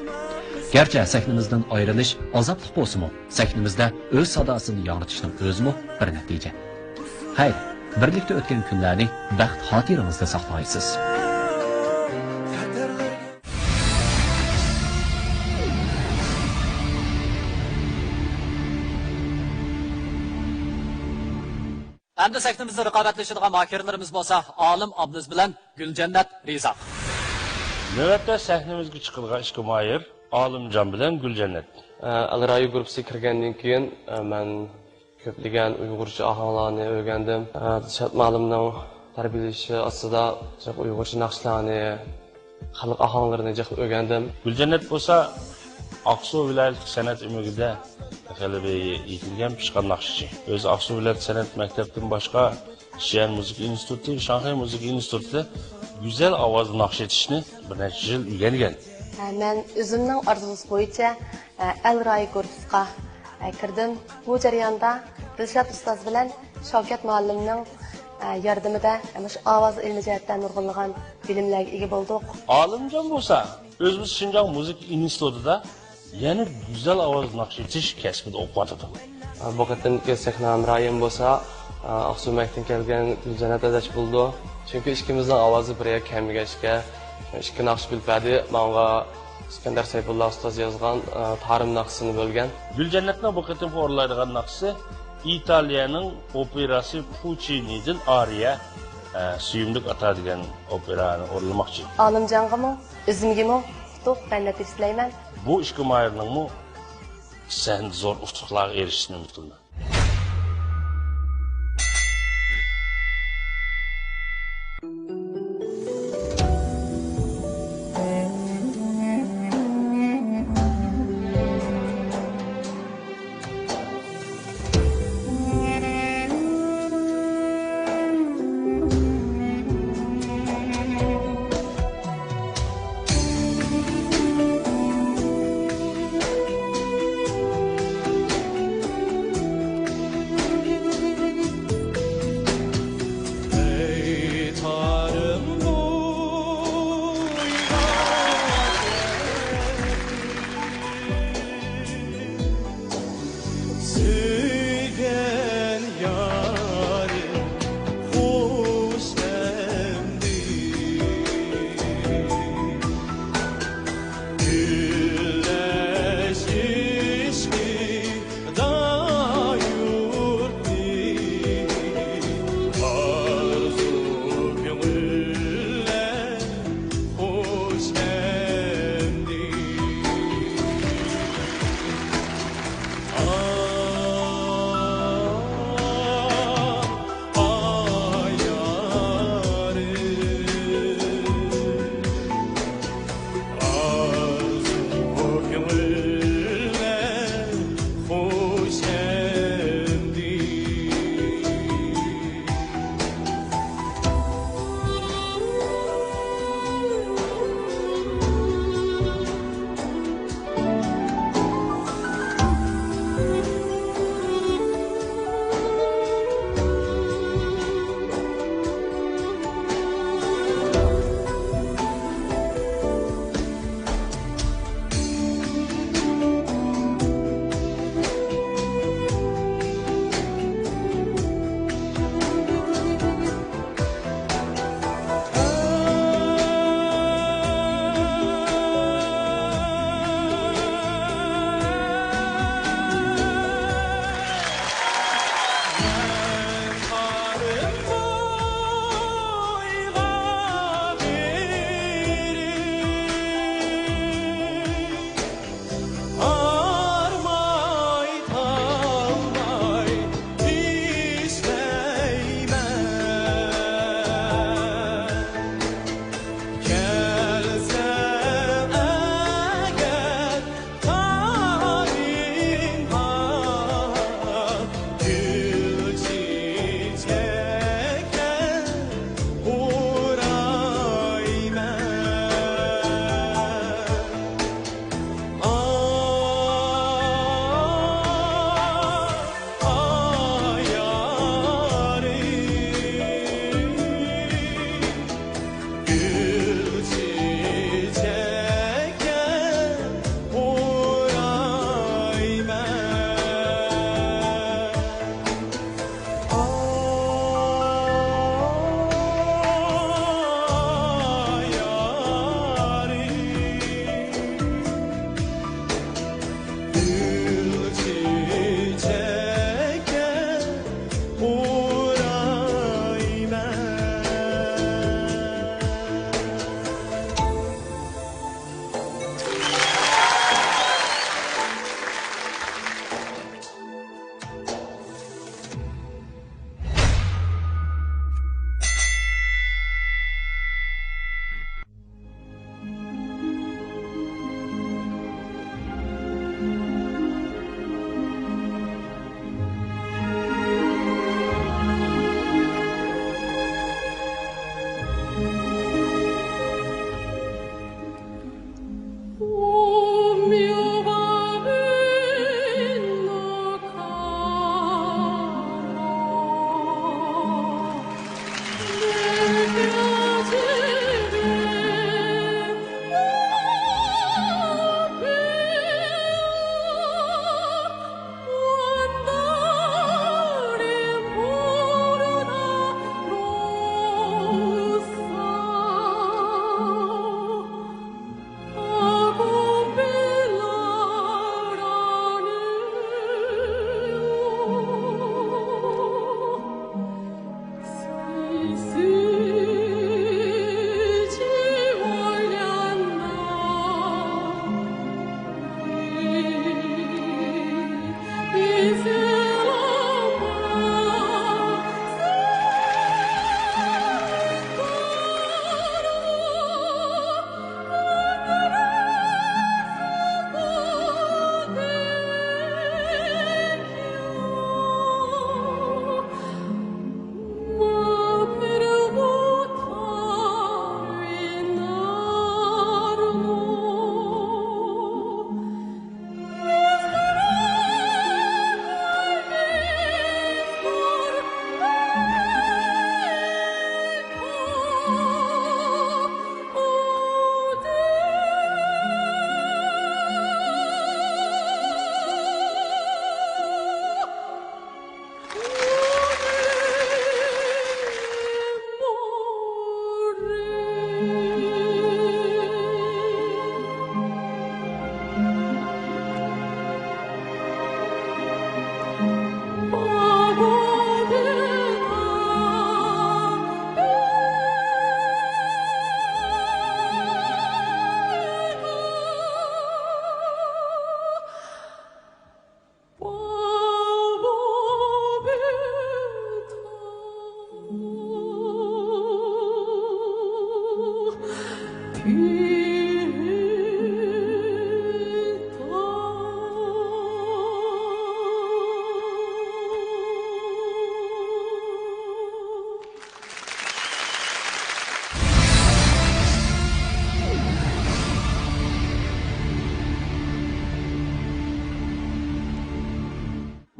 گەرچە سەھنىمىزدىن ئايرىلىش ئازابلىق بولسىمۇ، سەھنىمىزدە ئۆز ساداسىنى ياڭرىتىشنىڭ ئۆزىمۇ بىر نەتىجە. خەير، بىرلىكتە ئۆتكەن كۈنلەرنى بەخت خاتىرىڭىزدە ساقلايسىز. ئەمدى سەھنىمىزدە رىقابەتلىشىدىغان ماھىرلىرىمىز بولسا ئالىم ئابلىز بىلەن گۈلجەننەت رىزا. نۆۋەتتە سەھنىمىزگە چىقىدىغان ئىككى ماھىر ئالىمجان بىلەن گۈلجەننەت. ئەل رايى گۇرۇپپىسىغا كىرگەندىن كېيىن، مەن كۆپلىگەن ئۇيغۇرچە ئاھاڭلارنى ئۆگەندىم. دىلشات مۇئەللىمنىڭ تەربىيەلىشى ئاستىدا جىق ئۇيغۇرچە ناخشىلارنى، خەلق ئاھاڭلىرىنى جىق ئۆگەندىم. گۈلجەننەت بولسا ئاقسۇ ۋىلايەتلىك سەنئەت ئۆمىكىدە غەلىبىگە يېتىلگەن پىشقان ناخشىچى. ئۆزى ئاقسۇ ۋىلايەت سەنئەت مەكتەپتىن باشقا شىئەن مۇزىكا ئىنستىتۇتى، شاڭخەي مۇزىكا ئىنستىتۇتىدا گۈزەل ئاۋازدا ناخشا ئېيتىشنى بىر نەچچە يىل ئۆگەنگەن. مەن ئۆزۈمنىڭ ئارزۇسى بويىچە ئەل رايى گۇرۇپپىسىغا كىردىم. بۇ جەرياندا دىلشات ئۇستاز بىلەن شاۋكەت مۇئەللىمنىڭ ياردىمىدە مۇشۇ ئاۋاز ئىلمى جەھەتتە نۇرغۇنلىغان بىلىملەرگە ئىگە بولدۇق. ئالىمجان بولسا ئۆزىمىز شىنجاڭ مۇزىكا ئىنستىتۇتىدا يەنە گۈزەل ئاۋازدا ناخشا ئېيتىش كەسپىدە ئوقۇۋاتىدۇ. بۇ قېتىمقى سەھنە ھەمراھىم بولسا، ئاقسۇ ئۆمەكتىن كەلگەن گۈلجەننەت ئاداش بولىدۇ. چۈنكى ئىككىمىزنىڭ ئاۋازى بىر يەر كەلمىگەچكە، ئىككى ناخشا بىلىپ بەردى. ماڭا ئىسكەندەر سەيپۇللا ئۇستاز يازغان، تارىم ناخشىسىنى بۆلگەن. گۈلجەننەتنىڭ بۇ قېتىمقى ئورۇنلايدىغان ناخشىسى ئىتالىيەنىڭ ئوپېراسى پۇچچىنىدىن ئارىيە، سۆيۈملۈك ئاتا دېگەن ئوپېرانى ئورۇنلىماقچى. ئالىمجانغىمۇ، ئۆزۈمگىمۇ ئۇتۇق ۋە نەتىجە تىلەيمەن. بۇ ئىككى ماھىرنىڭمۇ سەھنىدە زور ئۇتۇقلارغا ئېرىشىشىنى ئۈمىد قىلىمەن.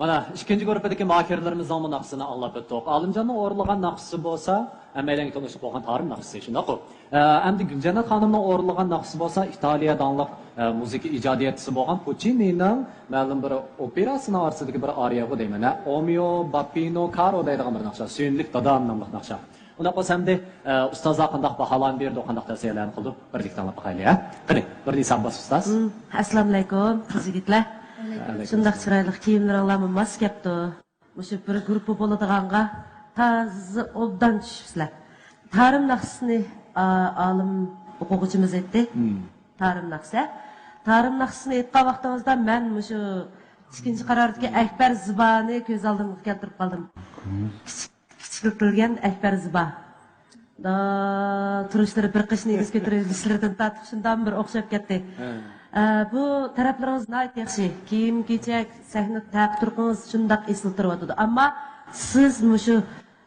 مانا، ئىككىنچى گۇرۇپپىدىكى ماھىرلىرىمىزنىڭمۇ ناخشىسىنى ئاڭلاپ ئۆتتۇق. ئالىمجاننىڭ ئورۇنلىغان ناخشىسى بولسا، ھەممەيلەنگە تونۇشلۇق بولغان تارىم ناخشىسى، شۇنداققۇ؟ ئە، ئەمدى گۈلجەننەت خانىمنىڭ ئورۇنلىغان ناخشىسى بولسا، ئىتالىيە داڭلىق، ئە، مۇزىكا ئىجادىيەتچىسى بولغان پۇچچىنىنىڭ مەلۇم بىر ئوپېراسىنىڭ ئارىسىدىكى بىر ئارىيەغۇ دەيمەن، ھە، ئوميو باببىنو كارو دەيدىغان بىر ناخشا، سۆيۈملۈك دادام ناملىق ناخشا. ئۇنداق بولسا ئەمدى، ئە، ئۇستازلار قانداق باھالارنى بېرىدۇ، قانداق تەۋسىيەلەرنى قىلىدۇ، بىرلىكتە ئاڭلاپ باقايلى، ھە؟ قېنى، بىرنى سان باسسا ئۇستاز. ئەسسالامۇئەلەيكۇم، قىز يىگىتلەر. شۇنداق چىرايلىق كىيىملىرىڭلارمۇ ماس كەپتۇ. مۇشۇ بىر گۇرۇپپا بولىدىغانغا تازا ئوبدان چۈشۈپسىلەر. تارىم ناخشىسىنى، ئا، ئالىم ئوقۇغۇچىمىز ئېيتتى. تارىم ناخشىسى. تارىم ناخشىسىنى ئېيتقان ۋاقتىڭىزدا مەن مۇشۇ ئىككىنچى قارارىدىكى ئەكبەر زىبانى كۆز ئالدىمغا كەلتۈرۈپ قالدىم. كىچىك، كىچىكلىتىلگەن ئەكبەر زىبا. دا، تۇرۇشلىرى بىر قېشىنى ئېگىز كۆتۈرۈۋېلىشلىرىدىن تارتىپ شۇنداق بىر ئوخشاپ كەتتى. ئە، بۇ تەرەپلىرىڭىز ناھايىتى ياخشى. كىيىم-كېچەك، سەھنە تەقى-تۇرقىڭىز شۇنداق ئېسىل تۇرۇۋاتىدۇ. ئەمما سىز مۇشۇ،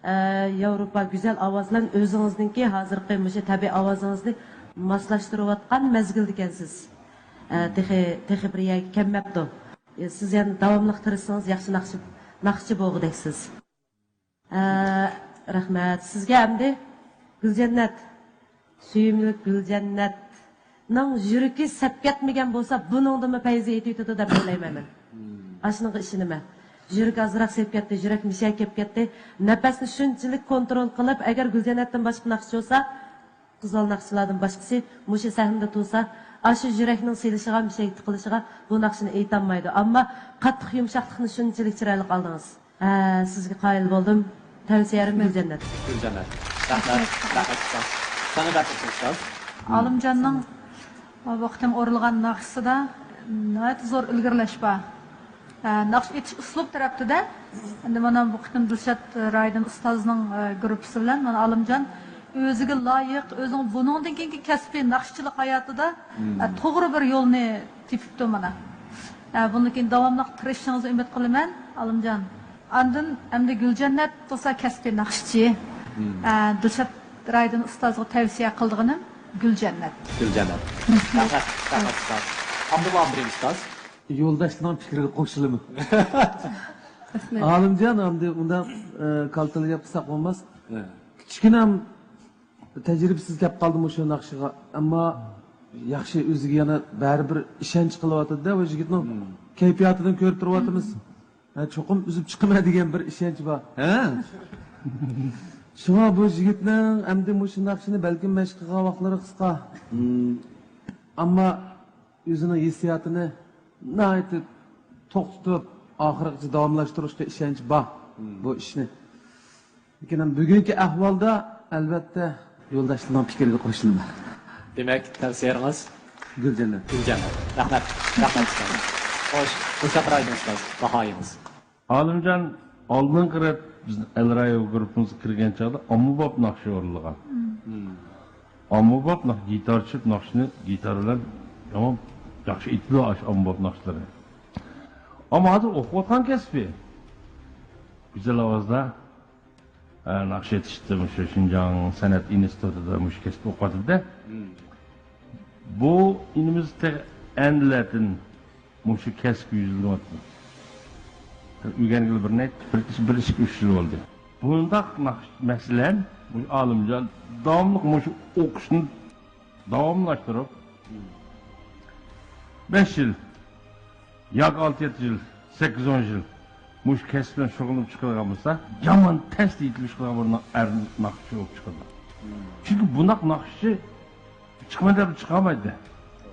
ئە، ياۋروپا گۈزەل ئاۋازى بىلەن ئۆزىڭىزنىڭكى ھازىرقى مۇشۇ تەبىئىي ئاۋازىڭىزنى ماسلاشتۇرۇۋاتقان مەزگىلدىكەنسىز. ئە، تېخى، تېخى بىر يەرگە كەلمەپتۇ. ئە، سىز يەنە داۋاملىق تىرىشسىڭىز ياخشى ناخشا، ناخشىچى بولغۇدەكسىز. ئە، رەھمەت سىزگە ئەمدى. گۈلجەننەت، سۆيۈملۈك گۈلجەننەتنىڭ يۈرىكى سەپ كەتمىگەن بولسا، بۇنىڭدىنمۇ پەيزى يېتىۋېتىدۇ دەپ ئويلايمەن مەن. ئاشۇنىڭغا ئىشىنىمەن. يۈرىكى ئازراق سېلىپ كەتتى، يۈرەك مىشە كېلىپ كەتتى. نەپەسنى شۇنچىلىك كونترول قىلىپ، ئەگەر گۈلجەننەتتىن باشقا ناخشىچى بولسا، قىزىل ناخشىلاردىن باشقىسى مۇشۇ سەھنىدە تۇرسا، ئاشۇ يۈرەكنىڭ سېلىشىغا، مىشەگە تىقىلىشىغا بۇ ناخشىنى ئېيتالمايدۇ. ئەمما قاتتىق يۇمشاقلىقنى شۇنچىلىك چىرايلىق ئالدىڭىز. ھە، سىزگە قايىل بولدۇم. تەۋسىيەم گۈلجەننەت. گۈلجەننەت. رەھمەت. رەھمەت ئۇستاز. ساڭا بەرىكەت ئۇستاز. ئالىمجاننىڭ بۇ قېتىم ئورۇنلىغان ناخشىسىدا ناھايىتى زور ئىلگىرىلەش بار. ئە، ناخشا ئېيتىش ئۇسلۇب تەرەپتىدە، ئەمدى مانا بۇ قېتىم دىلشات رايدىن ئۇستازنىڭ، ئە، گۇرۇپپىسى بىلەن مانا ئالىمجان ئۆزىگە لايىق، ئۆزىنىڭ بۇنىڭدىن كېيىنكى كەسپىي ناخشىچىلىق ھاياتىدا، ئە، توغرا بىر يولنى تېپىپتۇ مانا. ئە، بۇندىن كېيىن داۋاملىق تىرىشىشىڭىزنى ئۈمىد قىلىمەن، ئالىمجان. ئاندىن ئەمدى گۈلجەننەت بولسا كەسپىي ناخشىچى. ئە، دىلشات رايدىن ئۇستازغا تەۋسىيە قىلىدىغىنىم گۈلجەننەت. گۈلجەننەت. رەھمەت، رەھمەت ئۇستاز. ئابدۇللا ئابدۇرېھىم ئۇستاز. يولداشلىرىنىڭ پىكرىگە قوشۇلىمەن. رەھمەت. ئالىمجان، ئەمدى ئۇنداق، ئە، كالتىلىياپ قىلساق بولماس. كىچىككىنە تەجرىبىسىز كەپ قالدى مۇشۇ ناخشىغا. ئەمما ياخشى، ئۆزىگە يەنە بەرىبىر ئىشەنچ قىلىۋاتىدۇ-دە، بۇ يىگىتنىڭ كەيپىياتىدىن كۆرۈپ تۇرۇۋاتىمىز. ھە، چوقۇم ئۈزۈپ چىقىمەن دېگەن بىر ئىشەنچ بار. ھە؟ شۇڭا بۇ يىگىتنىڭ ئەمدى مۇشۇ ناخشىنى بەلكىم مەشىق قىلغان ۋاقىتلىرى قىسقا. ئەمما ئۆزىنىڭ ھېسسىياتىنى ناھايىتى توختىتىپ، ئاخىرغىچە داۋاملاشتۇرۇشقا ئىشەنچ بار بۇ ئىشنى. لېكىن ھەم بۈگۈنكى ئەھۋالدا، ئەلۋەتتە، يولداشلىرىنىڭ پىكرىگە قوشۇلىمەن. دېمەك، تەۋسىيەڭىز؟ گۈلجەننەت. گۈلجەننەت. رەھمەت. رەھمەت، ئۇستاز. خوش، دىلشات رايدىن ئۇستاز، باھايىڭىز؟ ئالىمجان، ئالدىنقى رەت بىزنىڭ ئەل رايى گۇرۇپپىمىزغا كىرگەن چاغدا ئاممىباب ناخشا ئورۇنلىغان. ئاممىباب ناخ-، گىتار چېلىپ ناخشىنى گىتار بىلەن يامان ياخشى ئېيتىدۇ ئاشۇ ئاممىباب ناخشىلىرى. ئەمما ھازىر ئوقۇۋاتقان كەسپى گۈزەل ئاۋازدا، ئە، ناخشا ئېيتىشتا مۇشۇ شىنجاڭ سەنئەت ئىنستىتۇتىدا مۇشۇ كەسىپتە ئوقۇۋاتىدۇ-دە. بۇ ئىنىمىز تېخى ئەندىلەتىن مۇشۇ كەسىپكە يۈزلىنىۋاتىدۇ. ئۆگەنگىلى بىر نەچچە، بىر، بىر ئىككى، ئۈچ يىل بولدى. بۇنداق ناخشا، مەسىلەن، مۇشۇ ئالىمجان داۋاملىق مۇشۇ ئوقۇشنى داۋاملاشتۇرۇپ، بەش يىل ياكى ئالتە يەتتە يىل، سەككىز ئون يىل مۇشۇ كەسىپ بىلەن شۇغۇللىنىپ چىقىدىغان بولسا، يامان تەستە يېتىلىپ چىقىدىغان بىر ئەر ناخشىچى بولۇپ چىقىدۇ. چۈنكى بۇنداق ناخشىچى چىقىمەن دەپ چىقالمايدۇ.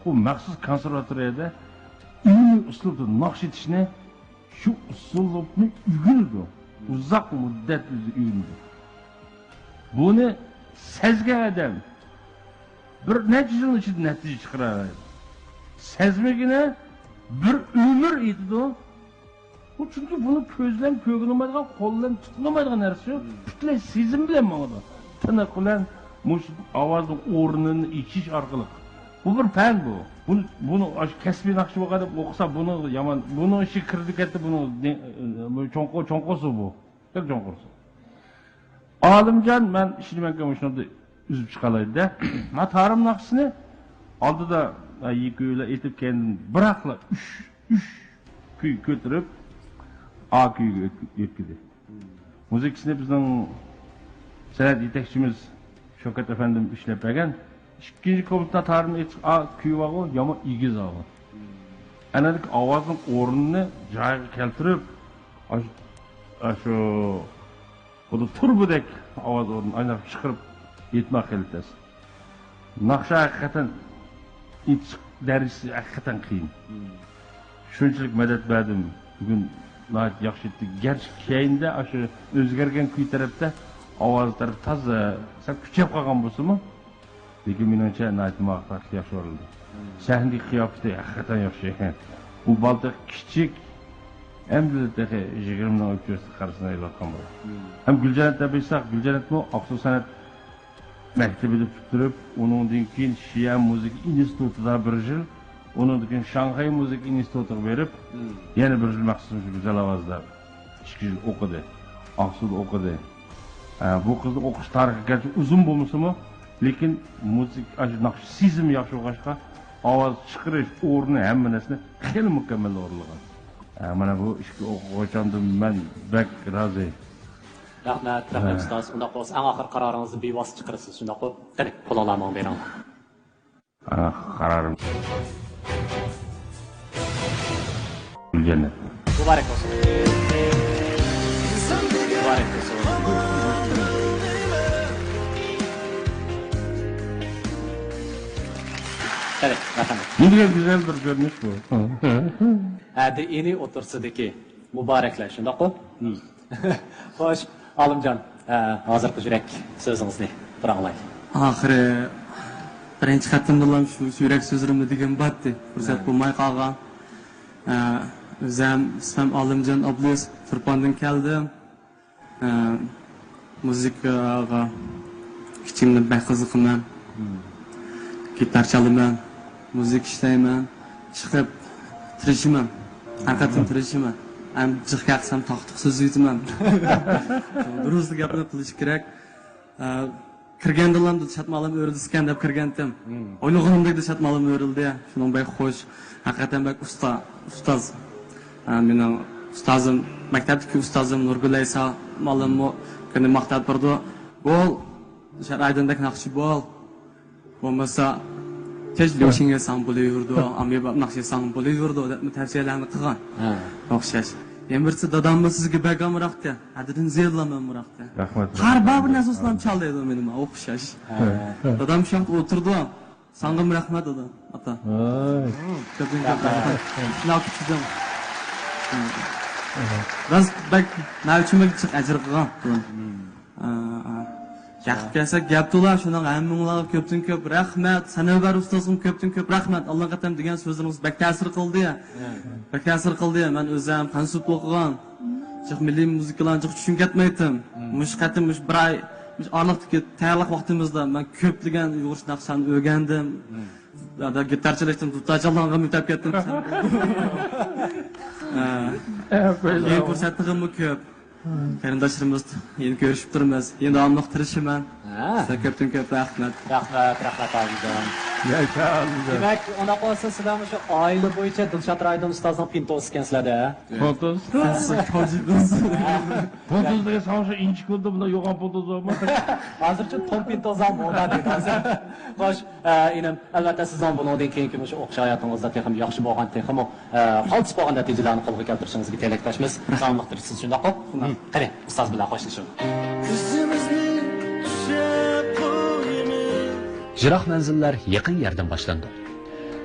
ئۇ مەخسۇس كونسېرۋاتورىيەدە ئىلمىي ئۇسلۇبتا ناخشا ئېيتىشنى، شۇ ئۇسلۇبنى ئۆگىنىدۇ. ئۇزاق مۇددەت ئۆگىنىدۇ. بۇنى سەزگەن ئادەم بىر نەچچە يىلنىڭ ئىچىدە نەتىجە چىقىرالايدۇ. سەزمىگىنى بىر ئۆمۈر ئېيتىدۇ. بۇ چۈنكى بۇنى كۆز بىلەن كۆرگىلى بولمايدىغان، قول بىلەن تۇتۇلمايدىغان نەرسە. پۈتۈنلەي سېزىم بىلەن ماڭىدۇ. تىنىق بىلەن مۇشۇ ئاۋازنىڭ ئورنىنى ئېچىش ئارقىلىق. بۇ بىر پەن بۇ. بۇ، بۇنى ئاشۇ كەسپىي ناخشىچى بولغان دەپ ئوقۇسا، بۇنى يامان، بۇنىڭ ئىچىگە كىرىدۇ كەتتى، بۇنىڭ نى-، چوڭقۇر، چوڭقۇرسۇ بۇ. بەك چوڭقۇرسۇ. ئالىمجان، مەن ئىشىنىمەنكى، مۇشۇنى ئۈزۈپ چىقالايدۇ-دە. ما تارىم ناخشىسىنى ئالدىدا، ھە، يېكە ئۆيلەر ئېيتىپ، كەينىدىن بىراقلا ئۈچ، ئۈچ كۈي كۆتۈرۈپ، ئا كۈيىگە يۆتكىدى. مۇزىكىسىنى بىزنىڭ سەنئەت يېتەكچىمىز شەۋكەت ئەپەندىم ئىشلەپ بەرگەن. ئىككىنچى كۇپلېتنىڭ تارىمىنى ئېيتساق، ئا كۈيى بارغۇ، يامان ئېگىز ئاۋاز. ئەنە ئاۋازنىڭ ئورنىنى جايىغا كەلتۈرۈپ، ئاشۇ، ئاشۇ خۇددى تۇرۇبىدەك ئاۋاز ئورنىنى ئايلاپ چىقىرىپ ئېيتماق خېلى تەس. ناخشا ھەقىقەتەن ئېيتىش دەرىجىسى ھەقىقەتەن قىيىن. شۇنچىلىك مەدەت بەردىم. بۈگۈن ناھايىتى ياخشى ئېيتتى. گەرچە كەينىدە ئاشۇ ئۆزگەرگەن كۈي تەرەپتە ئاۋاز تەرەپى تازا سەل كۈچەپ قالغان بولسىمۇ، لېكىن مېنىڭچە ناھايىتى مۇۋەپپەقىيەتلىك ياخشى ئورۇلدى. سەھنىدىكى قىياپىتى ھەقىقەتەن ياخشى. بۇ بالا تېخى كىچىك، ئەمدىلا تېخى يىگىرمىنىڭ ئۆتكۈزۈپ قارىسىنى ئېلىۋاتقان بالا. ھەم گۈلجەننەت دەپ ئېيتساق، گۈلجەننەتمۇ ئاقسۇ سەنئەت مەكتىپىدە پۈتتۈرۈپ، ئۇنىڭدىن كېيىن شىئەن مۇزىكا ئىنستىتۇتىدا بىر يىل، ئۇنىڭدىن كېيىن شاڭخەي مۇزىكا ئىنستىتۇتىغا بېرىپ، يەنە بىر يىل مەخسۇس مۇشۇ گۈزەل ئاۋازدا ئىككى يىل ئوقۇدى. ئاقسۇدا ئوقۇدى. ئە، بۇ قىزنىڭ ئوقۇش تارىخى گەرچە ئۇزۇن بولمىسىمۇ، لېكىن مۇزىكا، ئاشۇ ناخشا سېزىمى ياخشى بولغاچقا، ئاۋاز چىقىرىش ئورنى، ھەممە نەرسىنى خېلى مۇكەممەل ئورۇنلىغان. ئە، مانا بۇ ئىككى ئوقۇغۇچامدىن مەن بەك رازى. رەھمەت، رەھمەت ئۇستاز. ئۇنداق بولسا ئەڭ ئاخىرقى قارارىڭىزنى بىۋاسىتە چىقىرىسىز، شۇنداققۇ؟ قېنى، پۇلۇڭلارنى ماڭا بېرىڭلار. ئانا قارارىم. گۈلجەننەت. مۇبارەك بولسۇن. مۇبارەك بولسۇن. قېنى، مەرھەمەت. نېمىگە گۈزەل بىر كۆرۈنۈش بۇ. ھە، دىنىي ئوتتۇرىسىدىكى مۇبارەكلەر، شۇنداققۇ؟ خوش، ئالىمجان، ئە، ھازىرقى يۈرەك سۆزىڭىزنى بىر ئاڭلايلى. ئاخىرى بىرىنچى خېتىمدىلا شۇ، شۇ يۈرەك سۆزلىرىمنى دېگۈم بارتتى. پۇرسەت بولماي قالغان. ئە، ئۆزۈم ئىسمىم ئالىمجان ئابلىز، تۇرپاندىن كەلدىم. ئە، مۇزىكىغا كىچىكىمدىن بەك قىزىقىمەن. گىتار چالىمەن، مۇزىكا ئىشلەيمەن، چىقىپ تىرىشىمەن. ھەقىقەتەن تىرىشىمەن. ھەم جىق كەلسەم تاقا-تۇقا سۆزلىۋېتىمەن. دۇرۇس گەپنى قىلىش كېرەك. ئە، كىرگەندىلا چاتمالىم ئۆرۈلسىكەن دەپ كىرگەنتىم. ئويلىغىنىمدەك چاتمالىم ئۆرۈلدى. شۇنىڭ بەك خوش. ھەقىقەتەن بەك ئۇستا، ئۇستاز. ئە، مېنىڭ ئۇستازىم، مەكتەپتىكى ئۇستازىم نۇرگۈل ئەيسا مۇئەللىممۇ كۈندە ماختاپ تۇرىدۇ. بول، دىلشات ئايدىندەك ناخشىچى بول. بولمىسا، تېز ليۇشىڭ ئېلساڭ بولۇۋېرىدۇ، ئاممىباب ناخشا ئېلساڭ بولۇۋېرىدۇ، دەپمۇ تەۋسىيەلەرنى قىلغان. ھە. ئوخشاش. يەنە بىرسى داداممۇ سىزگە بەك ئامراقتى. ھەددىدىن زىيادىلا ئامراقتى. رەھمەت. ھەر بار بىر نەرسە ئۇسلام چالدى مېنىمۇ ئوخشاش. ھە. دادام شۇ ياقتا ئولتۇرىدۇ. ساڭىمۇ رەھمەت، دادا، ئاتا. ۋاي. كۆپتىن كۆپ رەھمەت. شۇنداق كۈچىدىڭ. راست بەك مەن ئۈچۈن بەك جىق ئەجىر قىلغان. ئا، ئا. ياقىپ كەلسە گەپ تولا، شۇنىڭ ھەممىڭلارغا كۆپتىن كۆپ رەھمەت. سەنەۋەر ئۇستازغىمۇ كۆپتىن كۆپ رەھمەت. ئاللىقېتىم دېگەن سۆزلىرىڭىز بەك تەسىر قىلدى. بەك تەسىر قىلدى. مەن ئۆزۈم قەنسۇپ ئوقۇغان. جىق مىللىي مۇزىكىلارنى جىق چۈشىنىپ كەتمەيتتىم. مۇشۇ قېتىم مۇشۇ بىر ئاي، مۇشۇ ئارىلىقتىكى تەييارلىق ۋاقتىمىزدا مەن كۆپلىگەن ئۇيغۇرچە ناخشىلارنى ئۆگەندىم. ھەدە گىتار چېلىشتىن دۇتار چالغانغا مۆتەپ كەتتىم. ھە، كېيىن پۇرسەت تېخىمۇ كۆپ. قېرىنداشلىرىمىز يەنە كۆرۈشۈپ تۇرىمىز. يەنە داۋاملىق تىرىشىمەن. ھە. سىزگە كۆپتىن كۆپ رەھمەت. رەھمەت، رەھمەت ئالىمجان. ياشا ئالىمجان. دېمەك، ئۇنداق بولسا سىلەر مۇشۇ ئائىلە بويىچە دىلشات رايدىن ئۇستازنىڭ پىنتوسى ئىكەنسىلەر-دە. پىنتوس؟ پىنتوس دېگەن ساڭا شۇ ئىنچىكە بولدى، بۇنداق يوغان پىنتوس بارمۇ؟ ھازىرچۇ توم پىنتوس ھەم مودا دېدى ھازىر. خوش، ئە، ئىنىم، ئەلۋەتتە سىزنىڭ بۇنىڭدىن كېيىنكى مۇشۇ ئوقۇش ھاياتىڭىزدا تېخىمۇ ياخشى بولغان، تېخىمۇ ئە، قالتىس بولغان نەتىجىلەرنى قولغا كەلتۈرۈشىڭىزگە تىلەكداشمىز. داۋاملىق تىرىشىسىز، شۇنداققۇ؟ قېنى، ئۇستاز بىلەن خوشلىشىڭ. يىراق مەنزىللەر يېقىن يەردىن باشلىنىدۇ.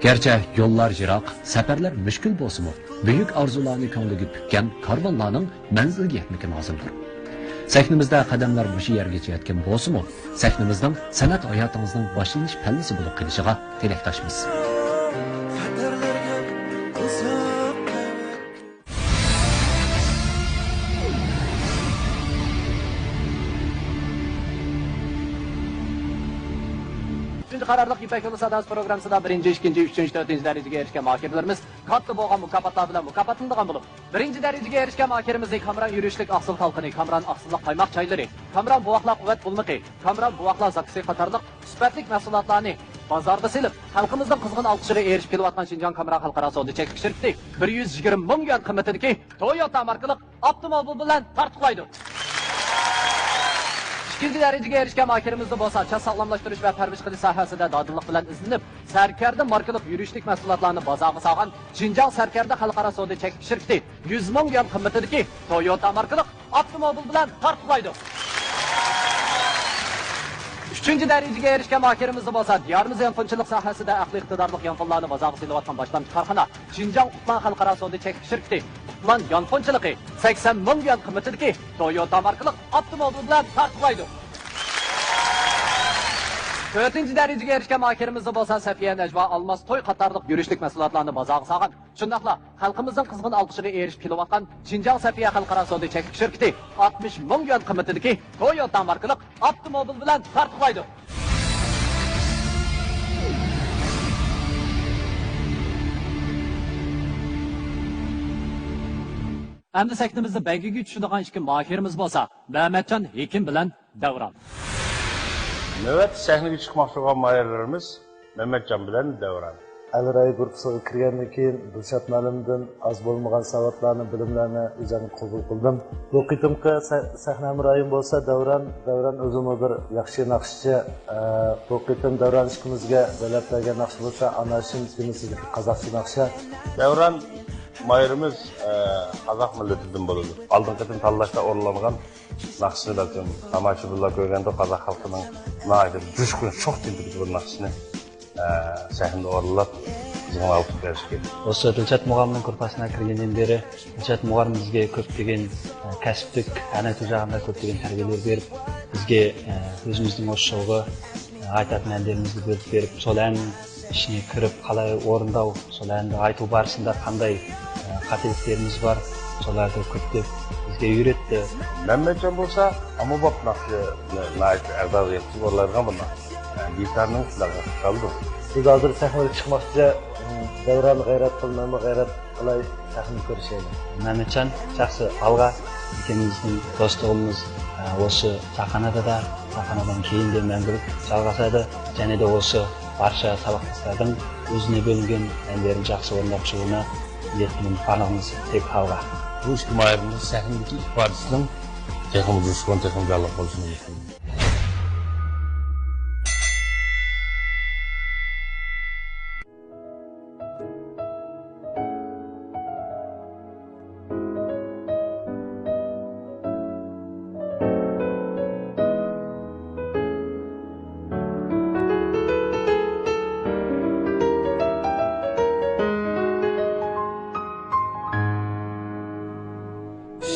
گەرچە يوللار يىراق، سەپەرلەر مۈشكۈل بولسىمۇ، بۈيۈك ئارزۇلارنى كۆڭلىگە پۈككەن كارۋانلارنىڭ مەنزىلگە يەتمىكى لازىمدۇر. سەھنىمىزدە قەدەملەر مۇشۇ يەرگىچە يەتكەن بولسىمۇ، سەھنىمىزنىڭ سەنئەت ھاياتىڭىزنىڭ باشلىنىش پەللىسى بولۇپ قېلىشىغا تىلەكداشمىز. ئۈچىنچى قارارلىق يىپەك يولى ساداسى پروگراممىسىدا بىرىنچى، ئىككىنچى، ئۈچىنچى، تۆتىنچى دەرىجىگە ئېرىشكەن ماھىرلىرىمىز كاتتا بولغان مۇكاپاتلار بىلەن مۇكاپاتلىنىدىغان بولۇپ، بىرىنچى دەرىجىگە ئېرىشكەن ماھىرىمىزنى كامران يۈرۈشلۈك ئاقسىل تالقىنى، كامران ئاقسىللىق قايماق چايلىرى، كامران بوۋاقلار قۇۋۋەت بۇلمىقى، كامران بوۋاقلار زاكىسى قاتارلىق سۈپەتلىك مەھسۇلاتلارنى بازارغا سېلىپ، خەلقىمىزنىڭ قىزغىن ئالقىشىغا ئېرىشىپ كېلىۋاتقان شىنجاڭ كامران خەلقئارا سودا چەكلىك شىركىتى بىر يۈز يىگىرمە مىڭ يۈەن قىممىتىدىكى تويوتا ماركىلىق ئاپتوموبىل بىلەن تارتۇقلايدۇ. ئىككىنچى دەرىجىگە ئېرىشكەن ماھىرىمىزدا بولسا چاچ ساغلاملاشتۇرۇش ۋە پەرۋىش قىلىش ساھەسىدە دادىللىق بىلەن ئىزدىنىپ، سەركەردە ماركىلىق يۈرۈشلۈك مەھسۇلاتلارنى بازارغا سالغان شىنجاڭ سەركەردە خەلقئارا سودا چەكلىك شىركىتى يۈز مىڭ يۈەن قىممىتىدىكى تويوتا ماركىلىق ئاپتوموبىل بىلەن تارتۇقلايدۇ. ئۈچىنچى دەرىجىگە ئېرىشكەن ماھىرىمىزدا بولسا دىيارىمىز يانفونچىلىق ساھەسىدە ئەقلىي ئىقتىدارلىق يانفونلارنى بازارغا سېلىۋاتقان باشلامچى كارخانا شىنجاڭ ئۇپلان خەلقئارا سودا چەكلىك شىركىتى ئۇپلان يانفونچىلىقى سەكسەن مىڭ يۈەن قىممىتىدىكى تويوتا ماركىلىق ئاپتوموبىل بىلەن تارتۇقلايدۇ. تۆتىنچى دەرىجىگە ئېرىشكەن ماھىرىمىزدا بولسا سەپىيە نەجۋا ئالماس توي قاتارلىق يۈرۈشلۈك مەھسۇلاتلارنى بازارغا سالغان، شۇنداقلا خەلقىمىزنىڭ قىزغىن ئالقىشىغا ئېرىشىپ كېلىۋاتقان شىنجاڭ سەپىيە خەلقئارا سودا چەكلىك شىركىتى ئاتمىش مىڭ يۈەن قىممىتىدىكى تويوتا ماركىلىق ئاپتوموبىل بىلەن تارتۇقلايدۇ. ئەمدى سەھنىمىزدە بەيگىگە چۈشىدىغان ئىككى ماھىرىمىز بولسا مەمەتجان ھېكىم بىلەن دەۋران. نۆۋەتتە سەھنىگە چىقماقچى بولغان ماھىرلىرىمىز مەمەتجان بىلەن دەۋران. ئەل رايى گۇرۇپپىسىغا كىرگەندىن كېيىن دىلشات مۇئەللىمدىن ئاز بولمىغان ساۋاتلارنى، بىلىملەرنى ئۆزەمگە قوبۇل قىلدىم. بۇ قېتىمقى سە-، سەھنە ھەمراھىم بولسا دەۋران. دەۋران ئۆزىمۇ بىر ياخشى ناخشىچى. ئە، بۇ قېتىم دەۋران ئىككىمىزگە بەلەپ بەرگەن ناخشا بولسا ئاناشىم تېمىسىدىكى قازاقچە ناخشا. دەۋران ماھىرىمىز، ئە، قازاق مىللىتىدىن بولىدۇ. ئالدىنقى قېتىم تاللاشتا ئورۇنلانغان ناخشىسى بەلكىم تاماشىبىنلار كۆرگەندۇ، قازاق خەلقىنىڭ ناھايىتى جۇشقۇن، شوخ تېمپىدىكى بىر ناخشىسىنى، ئە، سەھنىدە ئورۇنلاپ، قىزغىن ئالقىش بېرىشكە. ئۇستا دىلشات مۇغەممىنىڭ گۇرۇپپاسىغا كىرگەندىن بېرى، دىلشات مۇغەممىن بىزگە كۆپلىگەن، ئە، كەسىپلىك، سەنئەت جەھەتتە كۆپلىگەن تەربىيەلەر بېرىپ، بىزگە، ئە، ئۆزىمىزنىڭ ئوشۇقىغا، ئە، ئايتاتىن ئەندىرىمىزنى بۆلۈپ بېرىپ، شۇلارنى ئىشىنى كىرىپ قالاي ئورۇنداو، شۇلارنى ئايتىۋ بارىسىندا قانداي، ئە، قاتىلىقلىرىمىز بار، شۇلارنى كۆپلەپ بىزگە ئۆگرەتتى. مەمەتجان بولسا ئاممىباب ناخشىنى ناھايىتى ئەزالىق ياخشى ئورۇنلايدىغان بىر ناخشىچى. ئە، گىتارنىڭ ئىشلىرىغا قالدى. بىز ھازىر سەھنىگە چىقماقچى، ئە، دەۋران غەيرەت قىل، مەنمۇ غەيرەت قىلاي، سەھنىنى كۆرۈشەيلى. مەمەتجان، شەخسى ئالغا، ئىككىمىزنىڭ دوستلۇقىمىز، ئە، ئوشۇ چاقانادىدا، چاقانادىن كېيىن دە مەڭگۈلۈك جالغىسادا، جەنىدە ئوشۇ بارشا ساۋاقداشلاردىن ئۆزىنى بۆلگەن ئەندىرىم شەخسى ئورۇنداپ شۇغۇلنا يەتكىنىم پانىغىمىز تەك ھالغا. بۇ ئىككى ماھىرنىڭ سەھنىدىكى ئىپادىسىنىڭ تېخىمۇ جۇشقۇن، تېخىمۇ جانلىق بولۇشىنى ئۈمىد قىلىمەن.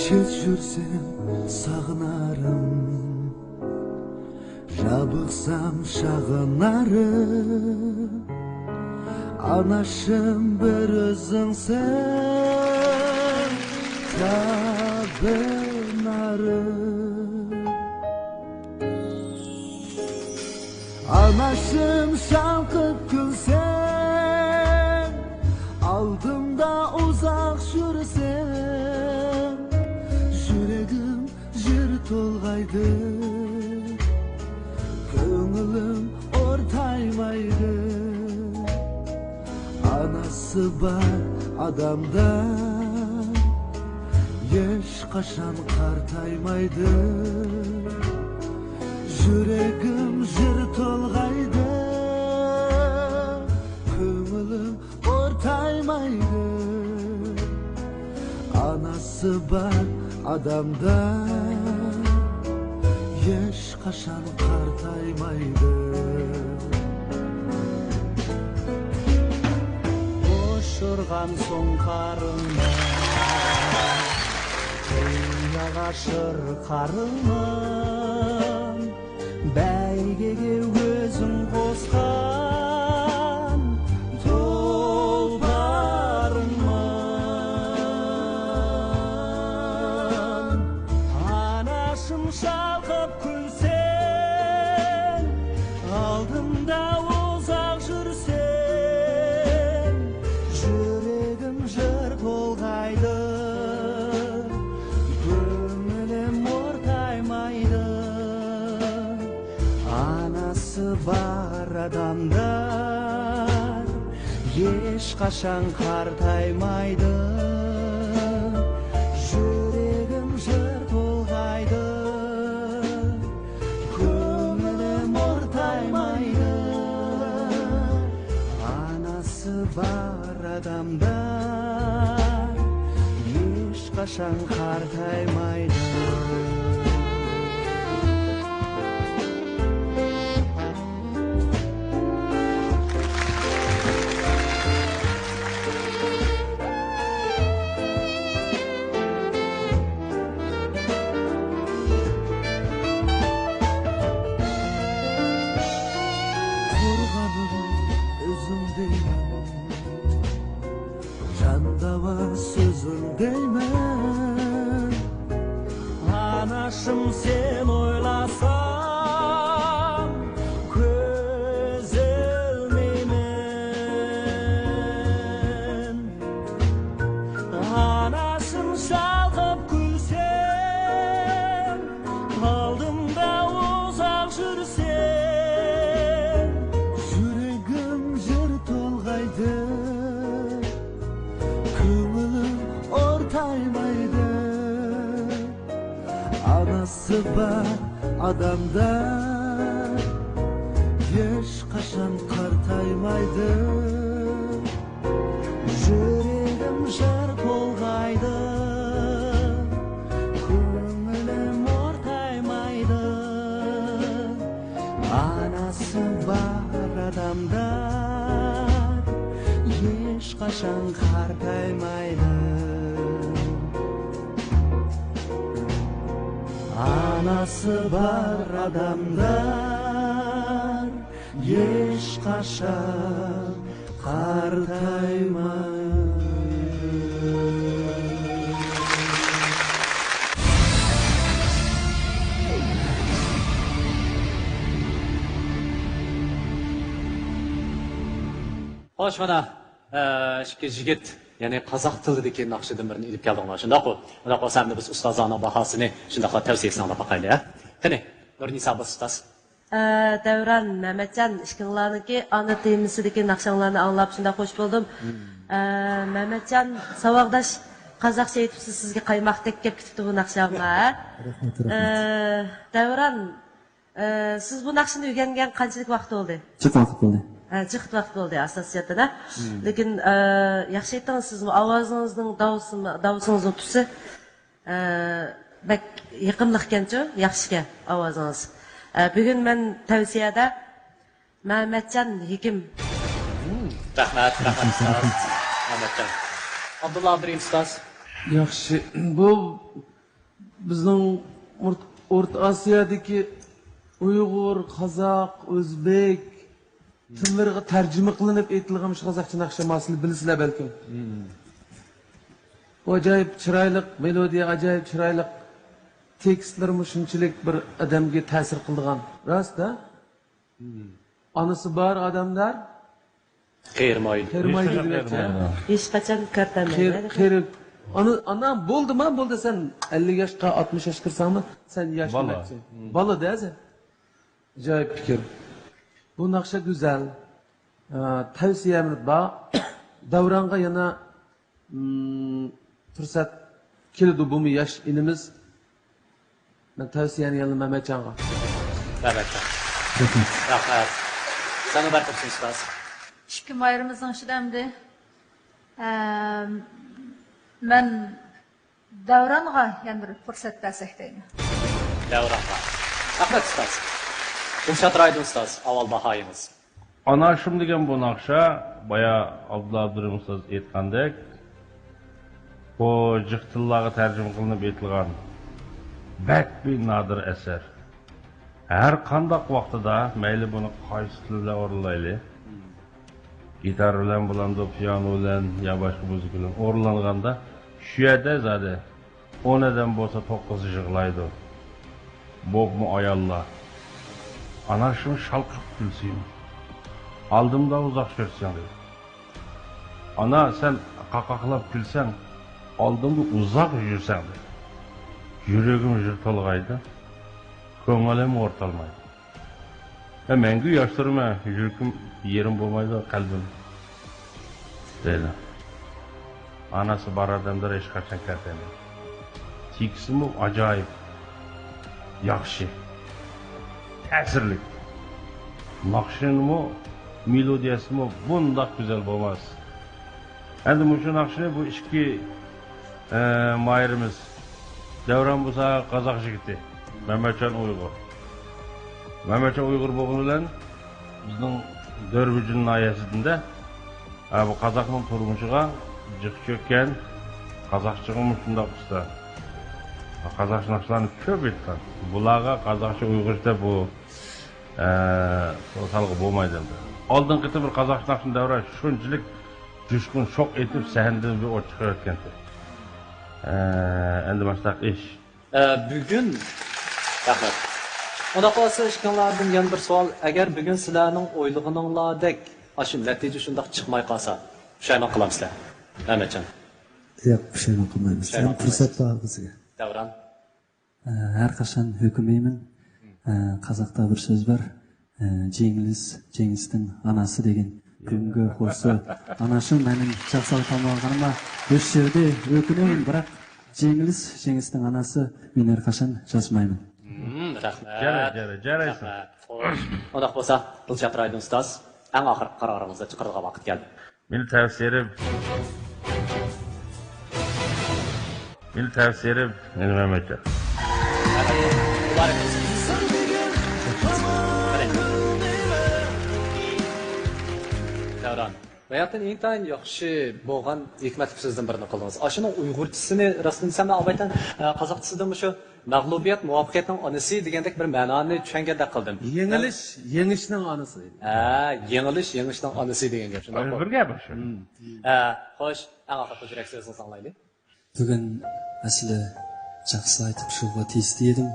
شىت يۈرسەم ساغنارىم، يابىقسام شاغنارىم، ئاناشىم بىر ئۆزۈڭسەن تابىنارىم. ئاناشىم شالقىپ كۈلسەڭ، ئالدىمدا ئۇزاق يۈرسەڭ، يۈرىكىم يىر تولغايدۇ، كۆڭلۈم ئورتايمايدۇ. ئانىسى بار ئادەمدە ھېچقاچان قارتايمايدۇ. يۈرىكىم يىر تولغايدۇ، كۆڭلۈم ئورتايمايدۇ. ئانىسى بار ئادەمدە ھېچقاچان قارتايمايدۇ. بوشىغان سوڭ قارنىم، ياغاشىر قارنىم، بەيگىگە ئۆزۈڭ قوشقان تۇلپارىڭمەن. ئاناشىم شالقىپ كۈلسەڭ، ئالدىمدا ئۇزاق يۈرسەڭ، يۈرىكىم يىر تولغايدۇ، كۆڭلۈم ئورتايمايدۇ. ئانىسى بار ئادەمدە ھېچقاچان قارتايمايدۇ، يۈرىكىم يىر تولغايدۇ، كۆڭلۈم ئورتايمايدۇ. ئانىسى بار ئادەمدە ھېچقاچان قارتايمايدۇ. قورغىنىڭ ئۆزۈڭ دەيمەن، جان داۋا سۆزۈڭ دەيمەن. ئاناشىم، سېنى ئويلاسام كۆز ئىلمەيمەن. ئاناشىم، شالقىپ كۈلسەم، ئالدىمدا ئۇزاق يۈرسەم، يۈرىكىم يىر تولغايدۇ، كۆڭلۈم ئورتايمايدۇ. ئانىسى بار ئادەمدە ھېچقاچان قارتايمايدۇ. يۈرىكىم يىر تولغايدۇ، كۆڭلۈم ئورتايمايدۇ. ئانىسى بار ئادەمدە ھېچقاچان قارتايمايدۇ. ئانىسى بار ئادەمدە ھېچقاچان قارتايمايدۇ. خوش، مانا، ئە، ئىككى يىگىت، يەنى قازاق تىلىدىكى ناخشىدىن بىرنى ئېلىپ كەلدىڭلار، شۇنداققۇ؟ ئۇنداق بولسا، ئەمدى بىز ئۇستازلارنىڭ باھاسىنى، شۇنداقلا تەۋسىيەسىنى ئاڭلاپ باقايلى، ھە؟ قېنى، نۇرنىسا ئۇستاز. ئە، دەۋران مەمەتجان، ئىككىڭلارنىڭكى ئانا تېمىسىدىكى ناخشاڭلارنى ئاڭلاپ شۇنداق خوش بولدۇم. ئە، مەمەتجان ساۋاقداش قازاقچە ئېيتىپسىز، سىزگە قايماقتەك كەپ كېتىپتۇ بۇ ناخشاڭلار. رەھمەت، رەھمەت. ئە، دەۋران، ئە، سىز بۇ ناخشىنى ئۆگەنگەن قانچىلىك ۋاقىت بولدى؟ جىق ۋاقىت بولدى. ھە، جىق ۋاقىت بولدى ئاساسىيەتتە. لېكىن، ئە، ياخشى ئېيتتىڭىز، سىزمۇ ئاۋازىڭىزنىڭ داۋىسىمۇ، داۋىسىڭىزنىڭ تۈسى ئە، بەك يېقىملىقكەنچۇ، ياخشىكەن ئاۋازىڭىز. ئە، بۈگۈن مەن تەۋسىيەدە مەمەتجان ھېكىم. رەھمەت، رەھمەت، ئۇستاز. مەمەتجان. ئابدۇللا ئابدۇرېھىم ئۇستاز. ياخشى، بۇ بىزنىڭ ئورت-، ئورتا ئاسىيادىكى ئۇيغۇر، قازاق، ئۆزبېك، تىللىرىغا تەرجىمە قىلىنىپ ئېيتىلغان مۇشۇ قازاقچە ناخشا، ماسىلى بىلىسىلەر بەلكىم. بۇ ئاجايىپ چىرايلىق مېلودىيە، ئاجايىپ چىرايلىق تېكىستلىرىمۇ شۇنچىلىك بىر ئادەمگە تەسىر قىلىدىغان. راست-ھە؟ ئانىسى بار ئادەملەر قېرىمايدۇ. قېرىمايدۇ دېمەكچى. ھېچقاچان كارتايمايدۇ. قېر-، قېرىپ، ئانا، ئانا، بولدىما، بولدى، سەن ئەللىك ياشقا، ئاتمىش ياشقا كىرسەڭمۇ، سەن ياش دېمەكچى. بالا دە سەن. ئاجايىپ پىكىر. بۇ ناخشا گۈزەل. ئە، تەۋسىيەمىز بار. دەۋرانغا يەنە، ئىم، پۇرسەت كېلىدۇ، بۇمۇ ياش ئىنىمىز. مەن تەۋسىيەنى يەنە مەمەتجانغا. مەمەتجان. رەھمەت. سەنۇ بەرقۇتسىن ئۇستاز. ئىككى مايرىمىزنىڭ ئىچىدە ئەمدى، ئە، مەن دەۋرانغا يەنە بىر پۇرسەت بەرسەك دەيمەن. دەۋرانغا. رەھمەت، ئۇستاز. دىلشات رايدىن ئۇستاز، ئاۋۋال باھايىڭىز. ئاناشىم دېگەن بۇ ناخشا، بايا ئابدۇللا ئابدۇرېھىم ئۇستاز ئېيتقاندەك، بۇ جىق تىللارغا تەرجىمە قىلىنىپ ئېيتىلغان بەك بىر نادىر ئەسەر. ھەر قانداق ۋاقتىدا، مەيلى بۇنى قايسى تىل بىلەن ئورۇنلايلى، گىتار بىلەن بولامدۇ، پىيانو بىلەن يا باشقا مۇزىكا بىلەن ئورۇنلانغاندا، شۇ يەردە زادى ئون ئادەم بولسا توققۇزى يىغلايدۇ. بولۇپمۇ ئاياللار. ئاناشىم شالقىپ كۈلسىمۇ، ئالدىمدا ئۇزاق يۈرسەڭ دېدى. ئانا، سەن قاقاقلاپ كۈلسەڭ، ئالدىمدا ئۇزاق يۈرسەڭ دېدى. يۈرىكىم يىر تولغايدۇ، كۆڭلۈم ئورتالمايدۇ. ھە، مەڭگۈ ياش تۇرىمەن، يۈرىكىم يېرىم بولمايدۇ، قەلبىم. دەيدۇ. ئانىسى بار ئادەمدە ھېچقاچان كەتەلمەيدۇ. تېكىستىمۇ ئاجايىپ ياخشى، تەسىرلىك. ناخشىنىمۇ، مېلودىيەسىمۇ بۇنداق گۈزەل بولماس. ئەمدى مۇشۇ ناخشىنى بۇ ئىككى، ئە، ماھىرىمىز، دەۋران بولسا قازاق يىگىتى، مەمەتجان ئۇيغۇر. مەمەتجان ئۇيغۇر بولغىنى بىلەن بىزنىڭ دۆربىجىن ناھىيەسىدىن-دە، ھە، بۇ قازاقنىڭ تۇرمۇشىغا جىق چۆككەن، قازاقچىغىمۇ شۇنداق ئۇستا. قازاقچە ناخشىلارنى كۆپ ئېيتقان. بۇلارغا قازاقچە ئۇيغۇرچە دەپ بۇ، ئە، سالغا بولمايدۇ ئەمدى. ئالدىنقى قېتىم بىر قازاقچە ناخشىنى دەۋران شۇنچىلىك جۇشقۇن شوق ئېتىپ سەھنىدىن بىر ئوت چىقىرىۋەتكەنتى. ئە، ئەمدى ماشۇنداق ئىش. ئە، بۈگۈن، رەھمەت. ئۇنداق بولسا ئىككىڭلاردىن يەنە بىر سوئال. ئەگەر بۈگۈن سىلەرنىڭ ئويلىغىنىڭلاردەك ئاشۇ نەتىجە شۇنداق چىقماي قالسا، پۇشايمان قىلامسىلەر؟ مەمەتجان. ياق، پۇشايمان قىلمايمىز. پۇشايمان قىلمايسىز. پۇرسەت بار بىزگە. دەۋران. ئە، ھەر قاچان ھۆكۈم يەيمەن. ئە، قازاقتا بىر سۆز بار. ئە، جېڭىلىس، جېڭىستىن ئاناسى دېگەن. بۈگۈنكى خوسى، ئانا شۇ مېنىڭ چاقساق تاماقلىرىما ئۆشتۈردى، ئۆكۈنىمەن، بىراق جېڭىلىس، جېڭىستىن ئاناسى، مېنى ھەر قاچان چاچمايمەن. مم، رەھمەت. جارايدۇ، جارايدۇ، جارايدۇ. رەھمەت. خوش. ئۇنداق بولسا، دىلشات رايدىن ئۇستاز، ئەڭ ئاخىرقى قارارىڭىزنى چىقىرىدىغان ۋاقىت كەلدى. مېنى تەۋسىيەم، مېنى تەۋسىيەم، مېنى مەمەتجان. دەۋران. باياتىن ئىنتايىن ياخشى بولغان ھېكمەتلىك سۆزدىن بىرنى قىلدىڭىز. ئاشۇنىڭ ئۇيغۇرچىسىنى راستىنى دېسەم، مەن ئاۋايتەن، ئە، قازاقچىسىدىمۇ شۇ مەغلۇبىيەت مۇۋەپپەقىيەتنىڭ ئانىسى دېگەندەك بىر مەنانى چۈشەنگەندەك قىلدىم. يېڭىلىش يېڭىشنىڭ ئانىسى. ھە، يېڭىلىش يېڭىشنىڭ ئانىسى دېگەن گەپ، شۇنداقمۇ؟ بىر گەپ شۇ. ھە، خوش، ئەڭ ئاخىرقى يۈرەك سۆزىڭىزنى ئاڭلايلى. بۈگۈن ئەسلى چاقسا ئېيتىپ شۇغا تېگىشلىك ئىدىم.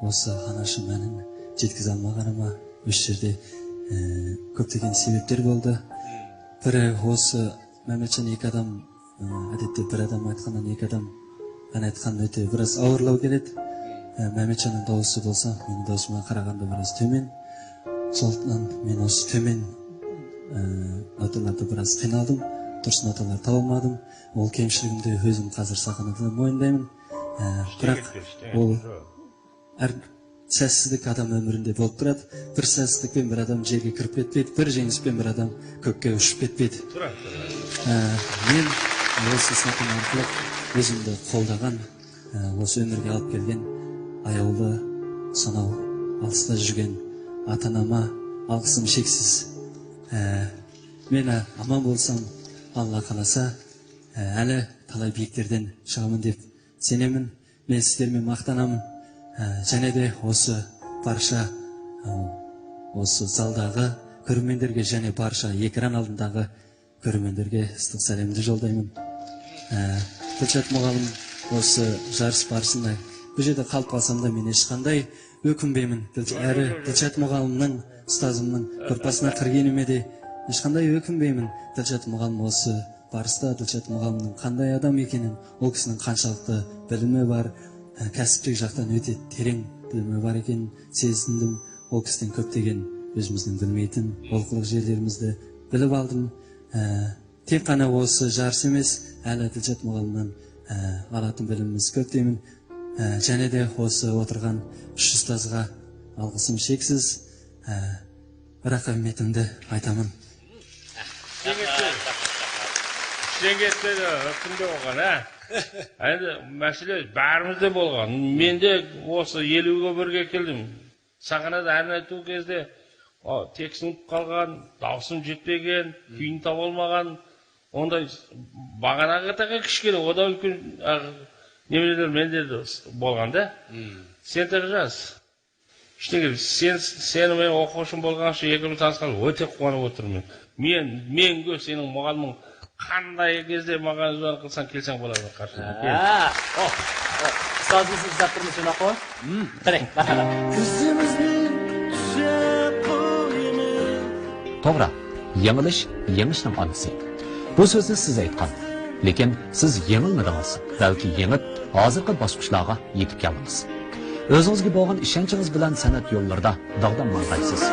بولسا ئانا شۇ مەنىنى يەتكۈزەلمىگىنىما ئۇ يەردە، ئە، كۆپلىگەن سەۋەبلەر بولدى. بىرى بولسا مەمەتجان ئېكى ئادام، ئە، ئادەتتە بىر ئادام ئېيتقاندىن ئېكى ئادام ئەنە ئېيتقان نۆتى بىراز ئاغرىلىۋاتىدۇ. ئە، مەمەتجاننىڭ داۋىسى بولسا مېنىڭ داۋىشىمغا قارىغاندا بىراز تۆۋەن. سولتان، مەن ئۇ تۆۋەن، ئە، نۆتىلەردە بىراز قىينالدىم. دۇرۇس نۆتىلەر تاپالمىدىم. ئۇ كەمچىلىكىمنى ئۆزۈم ھازىر ساقلىنىدىمەن، مايىندايمەن. ئە، بىراق ئۇ ھەر سەۋەبسىزلىك ئادەم ئۆمرىدە بولۇپ تۇرىدۇ. بىر سەۋەبسىزلىك بىلەن بىر ئادەم جەرگە كىرىپ كەتمەيدۇ، بىر جەڭلىشىپ بىلەن بىر ئادەم كۆككە ئۇچۇپ كەتمەيدۇ. ئە، مەن بۇ سىستېما ئارقىلىق ئۆزۈمنى قوللىغان، ئە، بۇ ئۆمۈرگە ئېلىپ كەلگەن ئاياۋلۇ، ساناۋ ئاستىدا يۈرگەن ئاتا-ئاناما ئالغۇسۇم چەكسىز. ئە، مەن ئامان بولسام، ئاللا خالىسا، ئە، ھېلى تالاي بىيىكلەردىن چىقىمەن دەپ ئىشىنىمەن. مەن سىزلەرنى ماختىنىمەن. ئە، يەنە دە بولسا بارچە، ئە، بولسا زالداغا كۆرۈرمەنلەرگە، يەنە بارچە ئېكران ئالدىدىغا كۆرۈرمەنلەرگە ئىسسىق سالاملىرىمنى يوللايمەن. ئە، دىلشات مۇغەللىم بولسا يارىشىش بارىسىندا بۇ يەردە قېلىپ قالسامدا مەن ھېچقانداق ھۆكۈم بەرمەيمەن. دىلش-، ئەرى دىلشات مۇغەللىمنىڭ، ئۇستازىمنىڭ گۇرۇپپىسىنىڭ قىرغىنىمىدى. ھېچقانداق ھۆكۈم بەرمەيمەن. دىلشات مۇغەللىم بولسا بارىسىدا دىلشات مۇغەللىمنىڭ قانداق ئادەم ئىكەنلىكىنى، ئۇ كىشىنىڭ قانچىلىك بىلىمى بار، كەسىپلىك جەھەتتىن ئۆتە تېرەڭ بىلىمى بار ئىكەنلىكىنى سەزدىم. ئۇ كىشىدىن كۆپلىگەن ئۆزىمىزنىڭ بىلمەيدىغان ھالقىلىق يەرلىرىمىزنى بىلىپ ئالدىم. ئە، تېخى قانداق بولسا يارىشىمىز، ھېلى دىلشات مۇغەللىمدىن، ئە، ئالىدىغان بىلىمىمىز كۆپ دەيمەن. ئە، يەنە دە بولسا ئولتۇرغان شۇ ئۇستازغا ئالغۇسۇم چەكسىز. ئە، بىراق ئۈمىدىمنى ئېيتىمەن. ئىشلەنگەن ھۆكۈمدە بولغان، ھە؟ ئەمدى مەسىلە بارىمىزدا بولغان. مەن دە بولسا ئەللىك بىرگە كەلدىم. ساخنىدا ھەر نەتىۋ كېزىدە، ئا، تېكىستنى ئۇنتۇپ قالغان، داۋىسىنى يەتمىگەن، كۈيىنى تاپالمىغان، ئۇنداق باغاناغا تېخى كىشىگە ئۇدا ئۈلكۈن، ئا، نېمىلەر مەندە بولغاندا. سەن تېخى ياش. ئىشتىن كېلىپ، سەن، سەن مېنىڭ ئوقۇغۇچىم بولغان ئۈچۈن يەكۈنلۈك تانسىغان ئۆتە قۇۋانىپ ئولتۇرىمەن. مەن، مەڭگۈ سېنىڭ مۇغەللىمىڭ قانداق كېزىدە ماڭا ئۆزۈڭ قىلساڭ كېلسەڭ بولىدۇ قارشىما. ھە، ئوھ، ئوھ. ئۇستازىمىزنى ئىزدەپ تۇرمىسى شۇنداقمۇ؟ ھىم. قېنى، مەرھەمەت. ئىزىمىزنى تۈزەپ قويىمىز. توغرا، يېڭىلىش يېڭىشنىڭ ئانىسى. بۇ سۆزنى سىز ئېيتقان. لېكىن سىز يېڭىلمىدىڭىز، بەلكى يېڭىپ، ھازىرقى باسقۇچلارغا يېتىپ كەلدىڭىز. ئۆزىڭىزگە بولغان ئىشەنچىڭىز بىلەن سەنئەت يوللىرىدا داغدام ماڭغايسىز.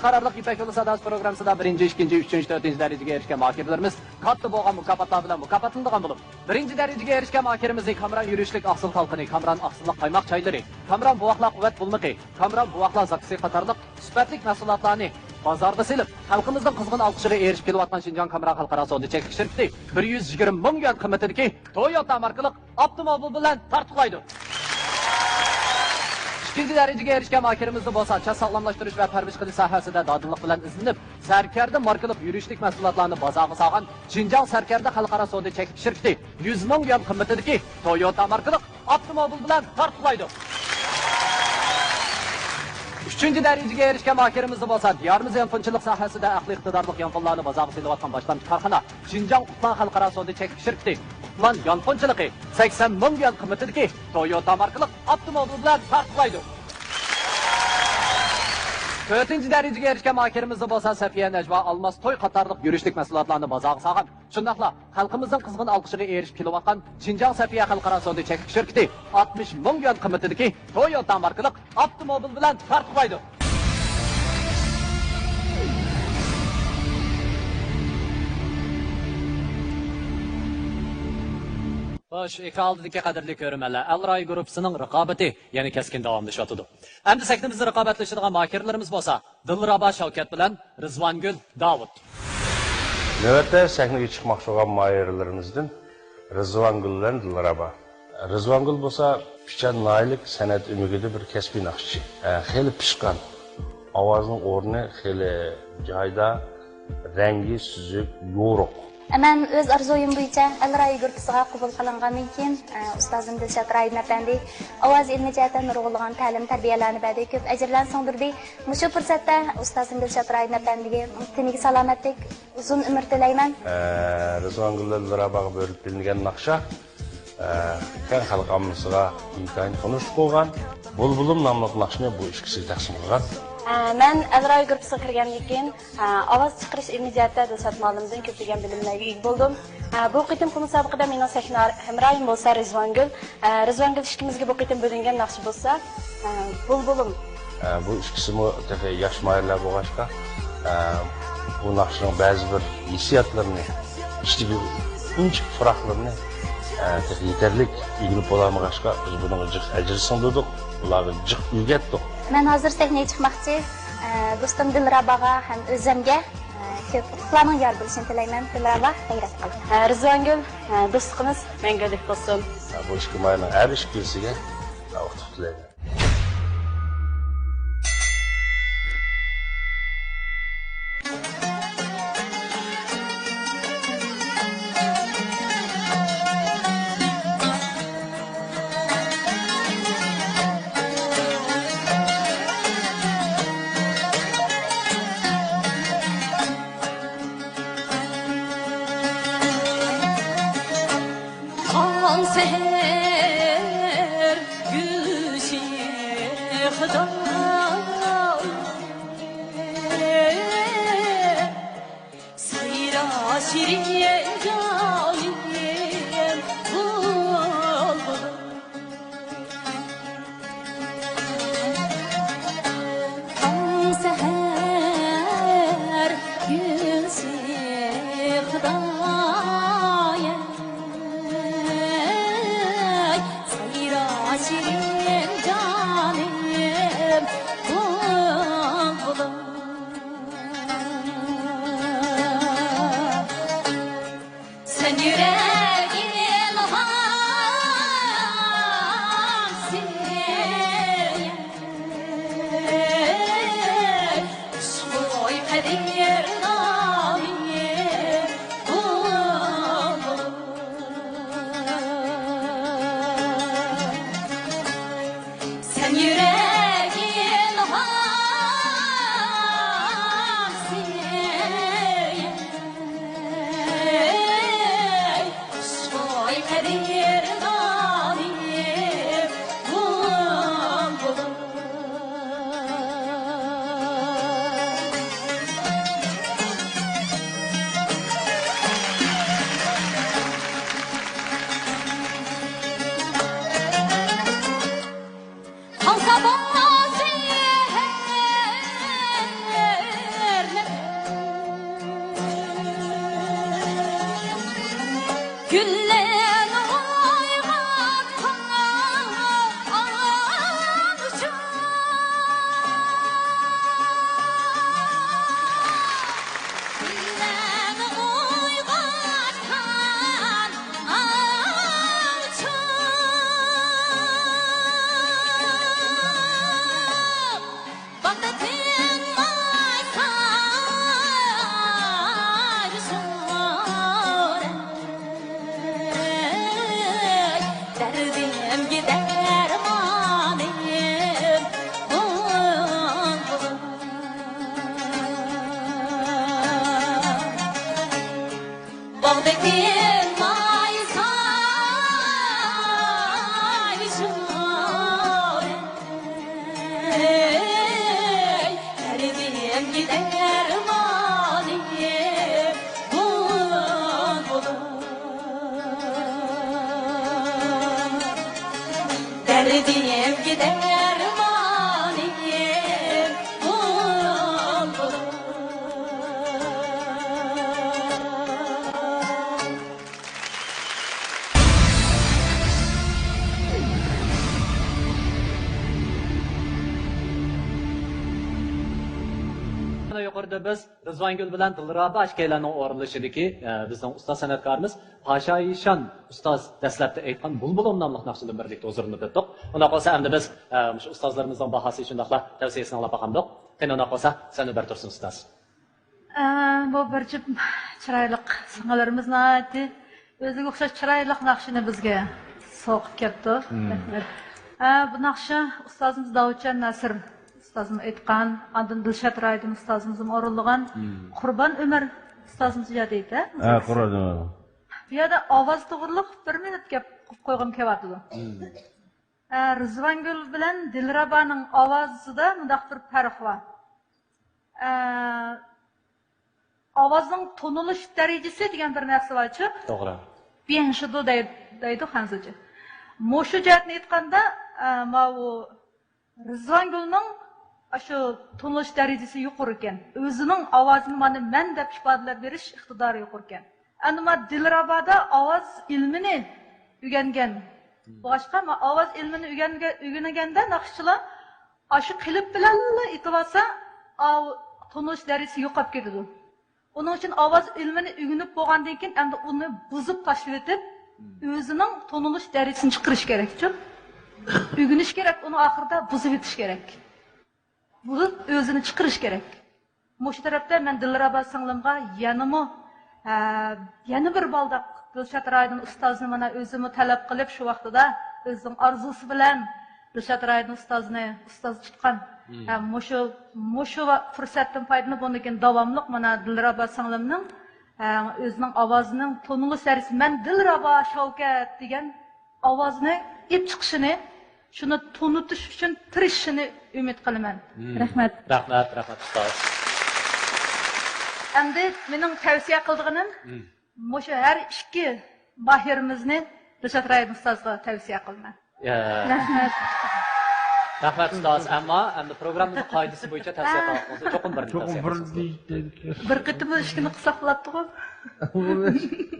قارارلىق يىپەك يولى ساداسى پروگراممىسىدا بىرىنچى، ئىككىنچى، ئۈچىنچى، تۆتىنچى دەرىجىگە ئېرىشكەن ماھىرىلىرىمىز كاتتا بولغان مۇكاپاتلار بىلەن مۇكاپاتلىنىدىغان بولۇپ، بىرىنچى دەرىجىگە ئېرىشكەن ماھىرىمىزنى كامران يۈرۈشلۈك ئاقسىل خەلقىنى كامران ئاقسىللىق قايماق چايلىرى، كامران بوۋاقلار قۇۋۋەت بۇلمىقى، كامران بوۋاقلار زاكىسى قاتارلىق سۈپەتلىك مەھسۇلاتلارنى بازارغا سېلىپ، خەلقىمىزنىڭ قىزغىن ئالقىشىغا ئېرىشىپ كېلىۋاتقان شىنجاڭ كامران خەلقئارا سودا چەكلىك شىركىتى بىر يۈز يىگىرمە مىڭ يۈەن قىممىتىدىكى تويوتا ماركىلىق ئاپتوموبىل بىلەن تارتۇقلايدۇ. ئىككىنچى دەرىجىگە ئېرىشكەن ماھىرىمىزدە بولسا چاچ ساغلاملاشتۇرۇش ۋە پەرۋىش قىلىش ساھەسىدە دادىللىق بىلەن ئىزدىنىپ، سەركەردە ماركىلىق يۈرۈشلۈك مەھسۇلاتلارنى بازارغا سالغان شىنجاڭ سەركەردە خەلقئارا سودا چەكلىك شىركىتى يۈز مىڭ يۈەن قىممىتىدىكى تويوتا ماركىلىق ئاپتوموبىل بىلەن تارتۇقلايدۇ. ئۈچىنچى دەرىجىگە ئېرىشكەن ماھىرىمىزدە بولسا دىيارىمىز يانفونچىلىق ساھەسىدە ئەقلىي ئىقتىدارلىق يانفونلارنى بازارغا سېلىۋاتقان باشلامچى كارخانا شىنجاڭ ئۇپلان خەلقئارا سودا چەكلىك شىركىتى ئۇپلان يانفونچىلىقى سەكسەن مىڭ يۈەن قىممىتىدىكى تويوتا ماركىلىق ئاپتوموبىل بىلەن تارتۇقلايدۇ. تۆتىنچى دەرىجىگە ئېرىشكەن ماھىرىمىزدە بولسا سەفىيە نەجۋا، ئالماس توي قاتارلىق يۈرۈشلۈك مەھسۇلاتلارنى بازارغا سالغان، شۇنداقلا خەلقىمىزنىڭ قىزغىن ئالقىشىغا ئېرىشىپ كېلىۋاتقان شىنجاڭ سەفىيە خەلقئارا سودا چەكلىك شىركىتى ئاتمىش مىڭ يۈەن قىممىتىدىكى تويوتا ماركىلىق ئاپتوموبىل بىلەن تارتۇقلايدۇ. خوش، ئېكران ئالدىدىكى قەدىرلىك كۆرۈرمەنلەر، ئەل رايى گۇرۇپپىسىنىڭ رىقابىتى يەنە كەسكىن داۋاملىشىۋاتىدۇ. ئەمدى سەھنىمىزدە رىقابەتلىشىدىغان ماھىرلىرىمىز بولسا دىلرابا شاۋكەت بىلەن رىزۋانگۈل داۋۇت. نۆۋەتتە سەھنىگە چىقماقچى بولغان ماھىرلىرىمىزدىن رىزۋانگۈل بىلەن دىلرابا. رىزۋانگۈل بولسا پىچان ناھىيەلىك سەنئەت ئۆمىكىدە بىر كەسپىي ناخشىچى. ئە، خېلى پىشقان. ئاۋازىنىڭ ئورنى خېلى جايىدا، رەڭگى سۈزۈك، يورۇق. مەن ئۆز ئارزۇيۇم بويىچە ئەل رايى گۇرۇپپىسىغا قوبۇل قىلىنغاندىن كېيىن، ئە، ئۇستازىم دىلشات رايىم ئەپەندى ئاۋاز ئىلمىي جەھەتتە نۇرغۇنلىغان تەلىم-تەربىيەلەرنى بەردى، كۆپ ئەجىرلەرنى سىڭدۈردى. مۇشۇ پۇرسەتتە ئۇستازىم دىلشات رايىم ئەپەندىگە تېنىگە سالامەتلىك، ئۇزۇن ئۆمۈر تىلەيمەن. ئە، رىزۋانگۈل بىلەن دىلراباغا بۆلۈپ بېرىلگەن ناخشا، ئە، كەڭ خەلق ئاممىسىغا ئىنتايىن تونۇش بولغان. بۇلبۇلۇم ناملىق ناخشىنى بۇ ئىككىسىگە تەقسىم قىلغان. ئە، مەن ئەل رايى گۇرۇپپىسىغا كىرگەندىن كېيىن، ئە، ئاۋاز چىقىرىش ئىلمىي جەھەتتە دىلشات مۇئەللىمدىن كۆپلىگەن بىلىملەرگە ئىگە بولدۇم. ئە، بۇ قېتىمقى مۇسابىقىدە مېنىڭ سەھنە ھەمراھىم بولسا رىزۋانگۈل. ئە، رىزۋانگۈل ئىككىمىزگە بۇ قېتىم بۆلۈنگەن ناخشا بولسا، ئە، بۇلبۇلۇم. ئە، بۇ ئىككىسىمۇ تېخى ياش ماھىرلار بولغاچقا، ئە، بۇ ناخشىنىڭ بەزى بىر ھېسسىياتلىرىنى، ئىچىدىكى ئىنچىكە پۇراقلىرىنى، ئە، تېخى يېتەرلىك ئۆگىنىپ بولالمىغاچقا، بىز بۇنىڭغا جىق ئەجىر سىڭدۈردۇق، ئۇلارغا جىق ئۆگەتتۇق. مەن ھازىر سەھنىگە چىقماقچى. ئە، دوستۇم دىلراباغا ھەم ئۆزۈمگە، ئە، كۆپ ئۇتۇقلارنىڭ يار بولۇشىنى تىلەيمەن. دىلرابا، غەيرەت قىل. ئە، رىزۋانگۈل، ئە، دوستلۇقىمىز مەڭگۈلۈك بولسۇن. بۇ ئىككى ماھىرنىڭ ھەر ئىككىلىسىگە ئۇتۇق تىلەيمەن. تاڭ سەھەر گۈل شېخىدا سايرا شېرىن جانىم بۇلبۇل. تاڭ سەھەر گۈل شېخىدا سايرا شېرىن جانىم بۇلبۇلۇم. سەن يۈرەك ئىلھامسەن، خۇشبۇي قەدىردانىم بۇلبۇل. سەن يۈرەك ئىلھامسەن، گۈللەرنى ئويغاتقان ئاڭ ئۈچۈن. گۈللەرنى ئويغاتقان ئاڭ ئۈچۈن. باغدا تىنماي سايرىشار. دەردىمگە دەرمانىم بۇلبۇل. باغدىكى ماي ساي شورى، دەردىمگە دەرمانى بۇلبۇل. دەردىمگە دەرمانى بۇلبۇل. يۇقىرىدا بىز رىزۋانگۈل بىلەن دىلرابا ئىككىيلەننىڭ ئورۇنلىشىدىكى، ئە، بىزنىڭ ئۇستاز سەنئەتكارىمىز پاشايىشان ئۇستاز دەسلەپتە ئېيتقان بۇلبۇلۇم ناملىق ناخشىدىن بىرلىكتە ھۇزۇرلىنىپ ئۆتتۇق. ئۇنداق بولسا ئەمدى بىز، ئە، مۇشۇ ئۇستازلىرىمىزنىڭ باھاسى شۇنداقلا تەۋسىيەسىنى ئاڭلاپ باقامدۇق. قېنى ئۇنداق بولسا سەھنە بەر تۇرسۇن ئۇستاز. ئە، بۇ بىر جۈپ چىرايلىق سىڭىللىرىمىز ناھايىتى ئۆزىگە ئوخشاش چىرايلىق ناخشىنى بىزگە سوقۇپ كەپتۇ. مم. رەھمەت. ئە، بۇ ناخشا ئۇستازىمىز داۋۇتجان ناسىر ئۇستازىمىز ئېيتقان، ئاندىن دىلشات رايدىن ئۇستازىمىزمۇ ئورۇنلىغان، مم. قۇربان ئۆمەر ئۇستازىمىز ياد ئېيتە. ھە، قۇربان ئۆمەر. بۇ يەردە ئاۋاز توغرىلىق بىر مىنۇت گەپ قىلىپ قويغۇم كېلىۋاتىدۇ. مم. ئە، رىزۋانگۈل بىلەن دىلرابانىڭ ئاۋازىدا مۇنداق بىر پەرق بار. ئە، ئاۋازنىڭ تونۇلۇش دەرىجىسى دېگەن بىر نەرسە بارچۇ؟ توغرا. بيەنشىدۇ دەي-، دەيدۇ خەنزۇچە. مۇشۇ جەھەتتىن ئېيتقاندا، ئە، ماۋۇ رىزۋانگۈلنىڭ ئاشۇ تونۇلۇش دەرىجىسى يۇقىرىكەن. ئۆزىنىڭ ئاۋازىنى مانا مەن دەپ ئىپادىلەپ بېرىش ئىقتىدارى يۇقىرىكەن. ئەمما دىلرابادا ئاۋاز ئىلمىنى ئۆگەنگەن. بولغاچقا، ما-، ئاۋاز ئىلمىنى ئۆگەنگە-، ئۆگىنىگەندە ناخشىچىلار ئاشۇ قېلىپ بىلەنلا ئېيتىۋالسا، ئاۋ-، تونۇلۇش دەرىجىسى يوقاپ كېتىدۇ. ئۇنىڭ ئۈچۈن ئاۋاز ئىلمىنى ئۆگىنىپ بولغاندىن كېيىن، ئەمدى ئۇنى بۇزۇپ تاشلىۋېتىپ، ئۆزىنىڭ تونۇلۇش دەرىجىسىنى چىقىرىش كېرەكچۇ؟ ئۆگىنىش كېرەك، ئۇنى ئاخىرىدا بۇزۇۋېتىش كېرەك. بۇزۇپ، ئۆزىنى چىقىرىش كېرەك. مۇشۇ تەرەپتە مەن دىلرابا سىڭلىمغا يەنىمۇ، ھە، يەنە بىر بالداق دىلشات رايدىن ئۇستازنى مانا ئۆزىمۇ تەلەپ قىلىپ، شۇ ۋاقتىدا ئۆزىنىڭ ئارزۇسى بىلەن دىلشات رايدىن ئۇستازنى ئۇستاز تۇتقان. مم. ھە، مۇشۇ، مۇشۇ ۋا-، پۇرسەتتىن پايدىلىنىپ، ئۇندىن كېيىن داۋاملىق مانا دىلرابا سىڭلىمنىڭ، ھە، ئۆزىنىڭ ئاۋازىنىڭ تونۇلۇش دەرىجىسى، مەن دىلرابا شەۋكەت دېگەن ئاۋازنى ئېلىپ چىقىشىنى، شۇنى تونۇتۇش ئۈچۈن تىرىشىشىنى ئۈمىد قىلىمەن. مم. رەھمەت. رەھمەت، رەھمەت، ئۇستاز. ئەمدى مېنىڭ تەۋسىيە قىلىدىغىنىم، مم. مۇشۇ ھەر ئىككى ماھىرىمىزنى دىلشات رايدىن ئۇستازغا تەۋسىيە قىلىمەن. يا. رەھمەت. رەھمەت، ئۇستاز. ئەمما ئەمدى پروگراممىمىزنىڭ قائىدىسى بويىچە تەۋسىيە قىلىۋاتقانسىز. چوقۇم بىرنى چوقۇم تەۋسىيە بىرنى قىلسىڭىز. دەيدىكەن. بىر قېتىم ئىككىنى قىلساق بولاتتىغۇ؟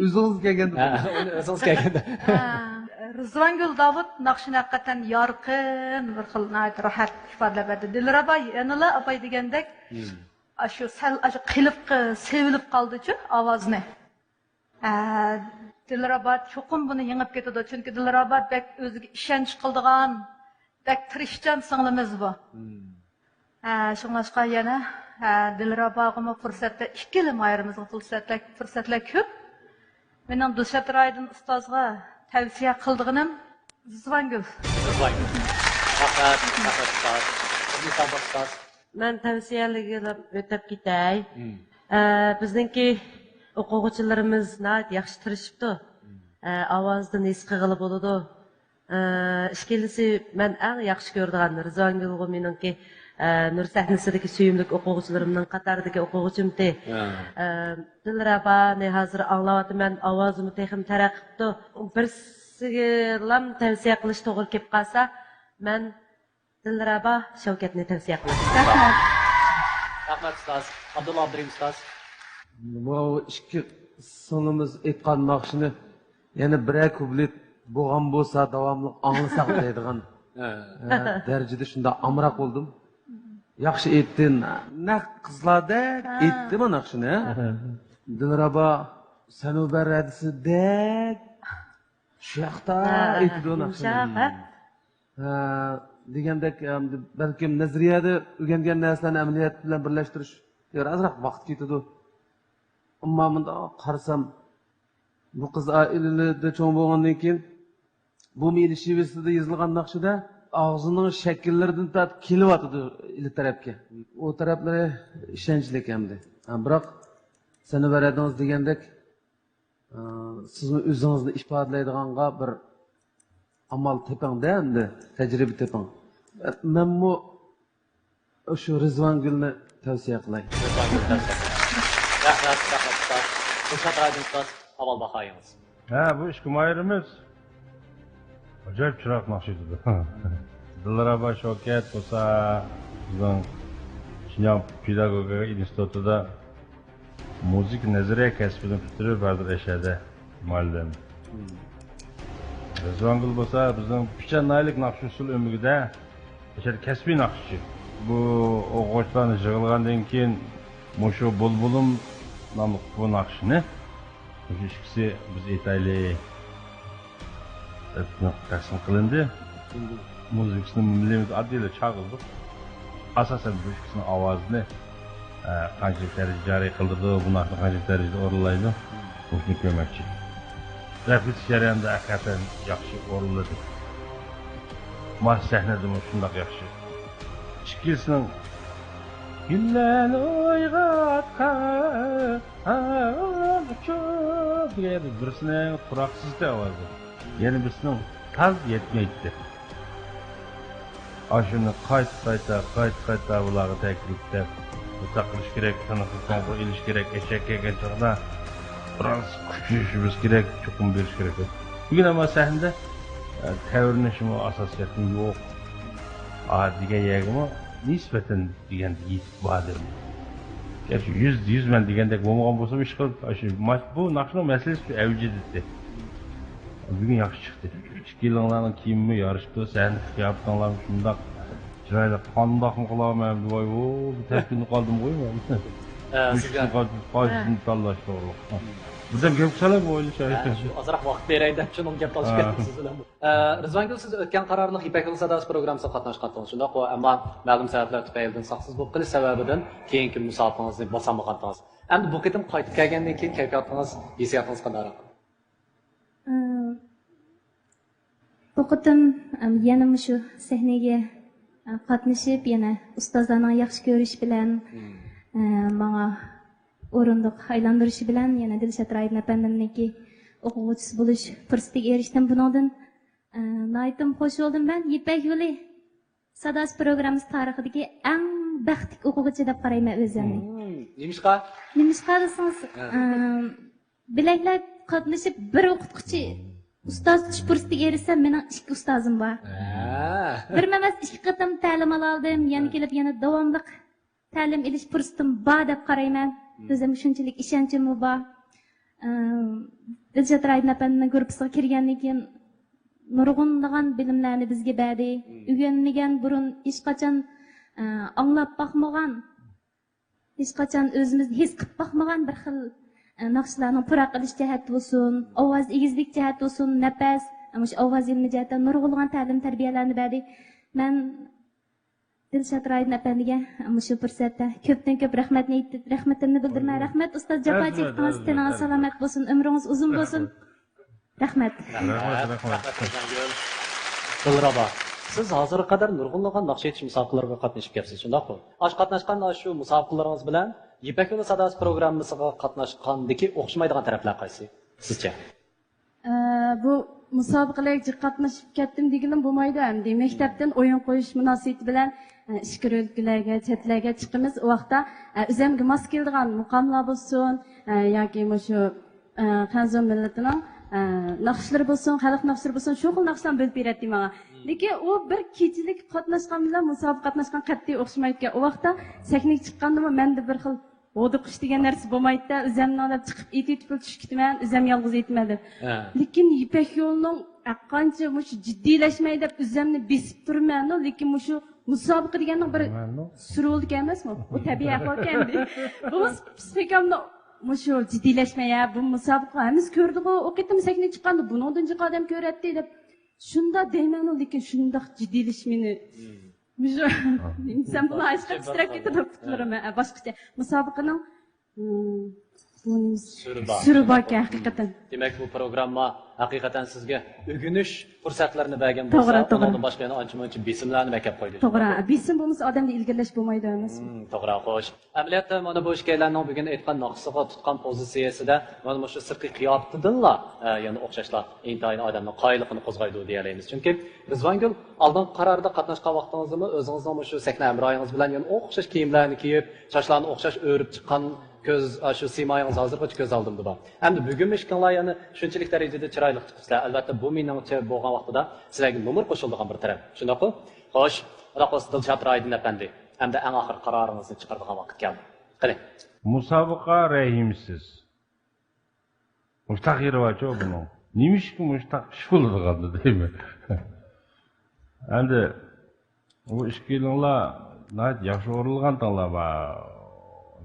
ئۆزىڭىز كەلگەندە. ھە، ئۇنى ئۆزىڭىز كەلگەندە. ھە، رىزۋانگۈل داۋۇت ناخشىنى ھەقىقەتەن يارقىن، بىر خىل ناھايىتى راھەت ئىپادىلەپ بەردى. دىلرابا يەنىلا ئاپاي دېگەندەك، مم. ئاشۇ سەل ئاشۇ قېلىپقا سېۋىلىپ قالدىچۇ ئاۋازنى. ھە، دىلرابا چوقۇم بۇنى يېڭىپ كېتىدۇ. چۈنكى دىلرابا بەك ئۆزىگە ئىشەنچ قىلىدىغان، بەك تىرىشچان سىڭلىمىز بۇ. مم. ھە، شۇڭلاشقا يەنە، ھە، دىلراباغىمۇ پۇرسەتلەر، ئىككىلا ماھىرىمىزغا پۇرسەتلەر، پۇرسەتلەر كۆپ. مېنىڭ دىلشات رايدىن ئۇستازغا تەۋسىيە قىلىدىغىنىم رىزۋانگۈل. رىزۋانگۈل. رەھمەت، رەھمەت ئۇستاز. ئۇستاز. مەن تەۋسىيەلىگىلا ئۆتۈپ كېتەي. مم. ئە، بىزنىڭكى ئوقۇغۇچىلىرىمىز ناھايىتى ياخشى تىرىشىپتۇ. مم. ئە، ئاۋازدىن ھېس قىلغىلى بولىدۇ. ئە، ئىككىنچىسى، مەن ئەڭ ياخشى كۆرىدىغان رىزۋانگۈلغۇ مېنىڭكى، ئە، نۇر سەھنىسىدىكى سۆيۈملۈك ئوقۇغۇچىلىرىمنىڭ قاتارىدىكى ئوقۇغۇچىمتى. ھە. ئە، دىلرابانى ھازىر ئاڭلاۋاتىمەن، ئاۋازىمۇ تېخىمۇ تەرەققىي قىپتۇ. بىرسىگىلام تەۋسىيە قىلىش توغرا كېلىپ قالسا، مەن دىلرابا شەۋكەتنى تەۋسىيە قىلىمەن. رەھمەت. رەھمەت، ئۇستاز. ئابدۇللا ئابدۇرېھىم ئۇستاز. بۇ ئىككى سىڭلىمىز ئېيتقان ناخشىنى يەنە بىرەر كۇپلېت بولغان بولسا داۋاملىق ئاڭلىساق دەيدىغان، ھە، دەرىجىدە شۇنداق ئامراق بولدۇم. ياخشى ئېيتتىڭ، نەق قىزلاردەك ئېيتتىم ناخشىنى. دىلرەبا سەنۇبەر رەدىسىدەك شۇ ياقتا ئېيتىدۇ ناخشىنى. ھە، دېگەندەك، ئەمدى بەلكىم نەزەرىيەدە ئۆگەنگەن نەرسىلەرنى ئەمەلىيەت بىلەن بىرلەشتۈرۈش بىر ئازراق ۋاقىت كېتىدۇ. ئەمما مۇنداق قارىسام، بۇ قىز ئائىلىدە چوڭ بولغاندىن كېيىن، بۇمۇ ئىلى شېۋىسىدا يېزىلغان ناخشىدا ئاغزىنىڭ شەكىللىرىدىن تارتىپ كېلىۋاتىدۇ ئىلى تەرەپكە. ئۇ تەرەپلىرى ئىشەنچلىك ئەمدى. ھە، بىراق سەنۇبەر رەدىڭىز دېگەندەك، ئە، سىزمۇ ئۆزىڭىزنى ئىپادىلەيدىغانغا بىر ئامال تېپىڭ-دە، ئەمدى تەجرىبە تېپىڭ. ئە، مەنمۇ شۇ رىزۋانگۈلنى تەۋسىيە قىلاي. رىزۋانگۈل تەۋسىيە قىلاي. رەھمەت، رەھمەت ئۇستاز. دىلشات رايدىن ئۇستاز، ئاۋۋال باھايىڭىز. ھە، بۇ ئىككى ماھىرىمىز ئاجايىپ چىرايلىق ناخشا ئېيتىدۇ. دىلرەبا شوكەت بولسا بىزنىڭ شىنجاڭ پېداگوگىكا ئىنستىتۇتىدا مۇزىكا نەزەرىيە كەسپىنى پۈتتۈرۈپ، ھازىر ئەشەدە مۇئەللىم. رىزۋانگۈل بولسا بىزنىڭ پىچان ناھىيەلىك ناخشا ئۇسسۇل ئۆمىكىدە ئەشەدە كەسپىي ناخشىچى. بۇ ئوقۇغۇچىلارنى يىغىلغاندىن كېيىن مۇشۇ بۇلبۇلۇم ناملىق بۇ ناخشىنى مۇشۇ ئىككىسى بىز ئېيتايلى دەپ تەقسىم قىلىندى. مۇزىكىسىنى مىللىيىمىز ئاددىيلا چاغىلدۇق. ئاساسەن بۇ ئىككىسىنىڭ ئاۋازىنى، ئە، قانچىلىك دەرىجىدە جارى قىلدۇرىدۇ، بۇ ناخشىنى قانچىلىك دەرىجىدە ئورۇنلايدۇ، مۇشۇنى كۆرمەكچى. رەپېتىتسىيە جەريانىدا ھەقىقەتەن ياخشى ئورۇنلىدى. ماس سەھنىدىمۇ شۇنداق ياخشى. ئىككىسىنىڭ گۈللەرنى ئويغاتقان ئۇچۇپ دېگەن بىرسىنىڭ تۇراقسىزكەن ئاۋازى. يەنە بىرسىنىڭ تاز يەتمەيتتى. ئاشۇنى قايتا-قايتا، قايتا-قايتا بۇلارغا تەكىتلەپ، بۇنداق قىلىش كېرەك، تەننەرخنى چوڭقۇر ئېلىش كېرەك، ئەشەگە كەلگەن چاغدا بىراز كۈچىيىشىمىز كېرەك، چوقۇم بېرىش كېرەك. بۈگۈن ئەمما سەھنىدە، ئە، تەۋرىنىشمۇ ئاساسىيەتمۇ يوق. ئا، دېگەن يەرگىمۇ نىسبەتەن دېگەندە يېتىپ باردىم. گەرچە يۈزدە يۈز مەن دېگەندەك بولمىغان بولسىمۇ، ئىشقىلىپ، ئاشۇ ما-، بۇ ناخشىنىڭ مەسىلىسى شۇ ئەۋج ئىدى. بۈگۈن ياخشى چىقتى. ئىككىيلىڭلارنىڭ كىيىمىمۇ يارىشىپتۇ، سەھنە قىياپىتىڭلارمۇ شۇنداق چىرايلىق. قانداقمۇ قىلارمەن ئەمدى، ۋاي، ۋو، بۇ تەسكىننى قالدىم غوي مەن. ئە، مۇشۇ سىزگە قايسىسىنى تاللاش توغرۇلۇق. بىردەم گەپ قىلساڭلار بۇ ئويلىشاي. ئە، شۇ ئازراق ۋاقىت بېرەي دەپ شۇنىڭ گەپ تالىشىپ كەتتىم سىز بىلەن. ئە، رىزۋانگۈل، سىز ئۆتكەن قارارلىق يىپەك يولى ساداسى پروگراممىسىغا قاتناشقانتىڭىز، شۇنداققۇ؟ ئەمما مەلۇم سەۋەبلەر تۈپەيلىدىن ساقسىز بولۇپ قېلىش سەۋەبىدىن كېيىنكى مۇسابىقىڭىزنى باسالمىغانتىڭىز. ئەمدى بۇ قېتىم قايتىپ كەلگەندىن كېيىن كەيپىياتىڭىز، ھېسسىياتىڭىز قانداقراق؟ ئىم، بۇ قېتىم، ئىم، يەنە مۇشۇ سەھنىگە، ئە، قاتنىشىپ، يەنە ئۇستازلارنىڭ ياخشى كۆرۈشى بىلەن، ئىم، ئە، ماڭا ئورۇندۇق ئايلاندۇرۇشى بىلەن يەنە دىلشات رايدىن ئەپەندىمنىڭكى ئوقۇغۇچىسى بولۇش پۇرسىتىگە ئېرىشتىم. بۇنىڭدىن، ئە، ناھايىتىم خوش بولدۇم. مەن يىپەك يولى ساداسى پروگراممىسى تارىخىدىكى ئەڭ بەختلىك ئوقۇغۇچى دەپ قارايمەن ئۆزۈمنى. مم، نېمىشقا؟ نېمىشقا دېسىڭىز، ھە. ئە، بىلەكلەپ قاتنىشىپ بىر ئوقۇتقۇچى ئۇستاز تۇتۇش پۇرسىتىگە ئېرىشسەم، مېنىڭ ئىككى ئۇستازىم بار. ھە. بىرمۇ ئەمەس، ئىككى قېتىم تەلىم ئالالدىم، يەنە ھە. كېلىپ يەنە داۋاملىق تەلىم ئېلىش پۇرسىتىم بار دەپ قارايمەن. مم. ئۆزۈمگە شۇنچىلىك ئىشەنچىممۇ بار. ئىم، دىلشات رايدىن ئەپەندىنىڭ گۇرۇپپىسىغا كىرگەندىن كېيىن نۇرغۇنلىغان بىلىملەرنى بىزگە بەردى. مم. ئۆگەنمىگەن، بۇرۇن ھېچقاچان، ئە، ئاڭلاپ باقمىغان، ھېچقاچان ئۆزىمىزدە ھېس قىلىپ باقمىغان بىر خىل، ئە، ناخشىلارنىڭ پۇراق قىلىش جەھەتتە بولسۇن، ئاۋاز ئېگىزلىك جەھەتتە بولسۇن، نەپەس، مۇشۇ ئاۋاز ئىلمى جەھەتتە نۇرغۇنلىغان تەلىم تەربىيەلەرنى بەردى. مەن دىلشات رايدىن ئەپەندىگە مۇشۇ پۇرسەتتە كۆپتىن كۆپ رەھمەتنى ئېيتىپ، رەھمىتىمنى بىلدۈرىمەن. رەھمەت ئۇستاز، جاپا چەكتىڭىز، تېنىڭىز سالامەت بولسۇن، ئۆمرىڭىز ئۇزۇن بولسۇن. رەھمەت. رەھمەت، رەھمەت. دىلرەبا، سىز ھازىرغا قەدەر نۇرغۇنلىغان ناخشا ئېيتىش مۇسابىقىلىرىغا قاتنىشىپ كەپسىز، شۇنداققۇ؟ ئاشۇ قاتناشقان ئاشۇ مۇسابىقىلىرىڭىز بىلەن يىپەك يولى ساداسى پروگراممىسىغا قاتناشقاندىكى ئوخشىمايدىغان تەرەپلەر قايسى، سىزچە؟ ئە، بۇ مۇسابىقىلەرگە جىق قاتنىشىپ كەتتىم دېگىلىمۇ بولمايدۇ ئەمدى. مەكتەپتىن ئويۇن قويۇش مۇناسىۋىتى بىلەن، ئە، ئىچكىرى ئۆلكىلەرگە، چەتلەرگە چىقىمىز. ئۇ ۋاقىتتا، ئە، ئۆزۈمگە ماس كېلىدىغان مۇقاملار بولسۇن، ئە، ياكى مۇشۇ، ئە، خەنزۇ مىللىتىنىڭ، ئە، ناخشىلىرى بولسۇن، خەلق ناخشىلىرى بولسۇن، شۇ خىل ناخشىلارنى بۆلۈپ بېرەتتى ماڭا. لېكىن ئۇ بىر كېچىلىك قاتناشقان بىلەن مۇسابىقە قاتناشقان قەتئىي ئوخشىمايدىكەن. ئۇ ۋاقىتتا سەھنىگە چىققاندىمۇ مەندە بىر خىل ھودۇقۇش دېگەن نەرسە بولمايدۇ-دە، ئۆزەمنىڭ دەپ چىقىپ ئېتىۋېتىپ چۈشۈپ كېتىمەن، ئۆزەم يالغۇز ئېتىمەن دەپ. ھە. لېكىن يىپەك يولىنىڭ ھەرقانچە مۇشۇ جىددىيلەشمەي دەپ ئۆزەمنى بېسىپ تۇرىمەنۇ، لېكىن مۇشۇ مۇسابىقە دېگەننىڭ بىر سۈرى بولىدىكەن ئەمەسمۇ؟ بۇ تەبىئىي ئەھۋالكەن. بۇ پىسخىكامنى مۇشۇ جىددىيلەشمەي، ھە، بۇ مۇسابىقە ھەممىسى كۆردىغۇ، ئۇ قېتىم سەھنىگە چىققاندا بۇنىڭدىن جىق ئادەم كۆرەتتى دەپ شۇنداق دەيمەنۇ، لېكىن شۇنداق جىددىيلىشىش مېنى مۇشۇ ئىنسان بۇلار ھېچقاقتىراك كېتىدۇ پۇتلىرىم. ھە، باشقىچە مۇسابىقىنىڭ، ئىم، بۇ نېمىسى؟ سۈرى بار. سۈرى باركەن ھەقىقەتەن. دېمەك، بۇ پروگرامما ھەقىقەتەن سىزگە ئۆگىنىش پۇرسەتلىرىنى بەرگەن توغرا، بولسا، توغرا. ئۇنىڭدىن باشقا يەنە ئانچە-مۇنچە بېسىملارنى ئەكەپ قويدى. توغرا، شۇنداقمۇ؟ بېسىم بولمىسا ئادەمدە ئىلگىرىلەش بولمايدۇ ئەمەسمۇ؟ ئىم، توغرا، خوش. ئەمەلىيەتتە مانا بۇ ئىككىيلەننىڭ بۈگۈن ئېيتقان ناخشىسىغا تۇتقان پوزىتسىيەسىدە مانا مۇشۇ سىرتقى قىياپىتىدىنلا، ئە، يەنە ئوخشاشلا ئىنتايىن ئادەمنىڭ قايىللىقىنى قوزغايدۇ دېيەلەيمىز. چۈنكى رىزۋانگۈل ئالدىنقى قاراردا قاتناشقان ۋاقتىڭىزدىمۇ ئۆزىڭىزنىڭ مۇشۇ سەھنە ھەمراھىڭىز بىلەن يەنە ئوخشاش كىيىملەرنى كىيىپ، چاچلارنى ئوخشاش ئۆرۈپ چىققان كۆز، ئاشۇ سىيمايىڭىز ھازىرغىچە كۆز ئالدىمدا بار. ئەمدى بۈگۈنمۇ ئىككىڭلار يەنە شۇنچىلىك دەرىجىدە چىرايلىق چىقىپسىلەر. ئەلۋەتتە، بۇ مېنىڭچە بولغان ۋاقتىدا سىلەرگە نومۇر قوشۇلىدىغان بىر تەرەپ. شۇنداققۇ؟ خوش، ئۇنداق بولسا دىلشات رايدىن ئەپەندى. ئەمدى ئەڭ ئاخىرقى قارارىڭىزنى چىقىرىدىغان ۋاقىت كەلدى. قېنى. مۇسابىقە رەھىمسىز. مۇشتاق يېرى بارچۇ بۇنىڭ. نېمىشقا مۇشتاق ئىش بولىدىغاندۇ دەيمەن. ئەمدى بۇ ئىككىيلىڭلار ناھايىتى ياخشى ئورۇنلىغانتىڭلار بار.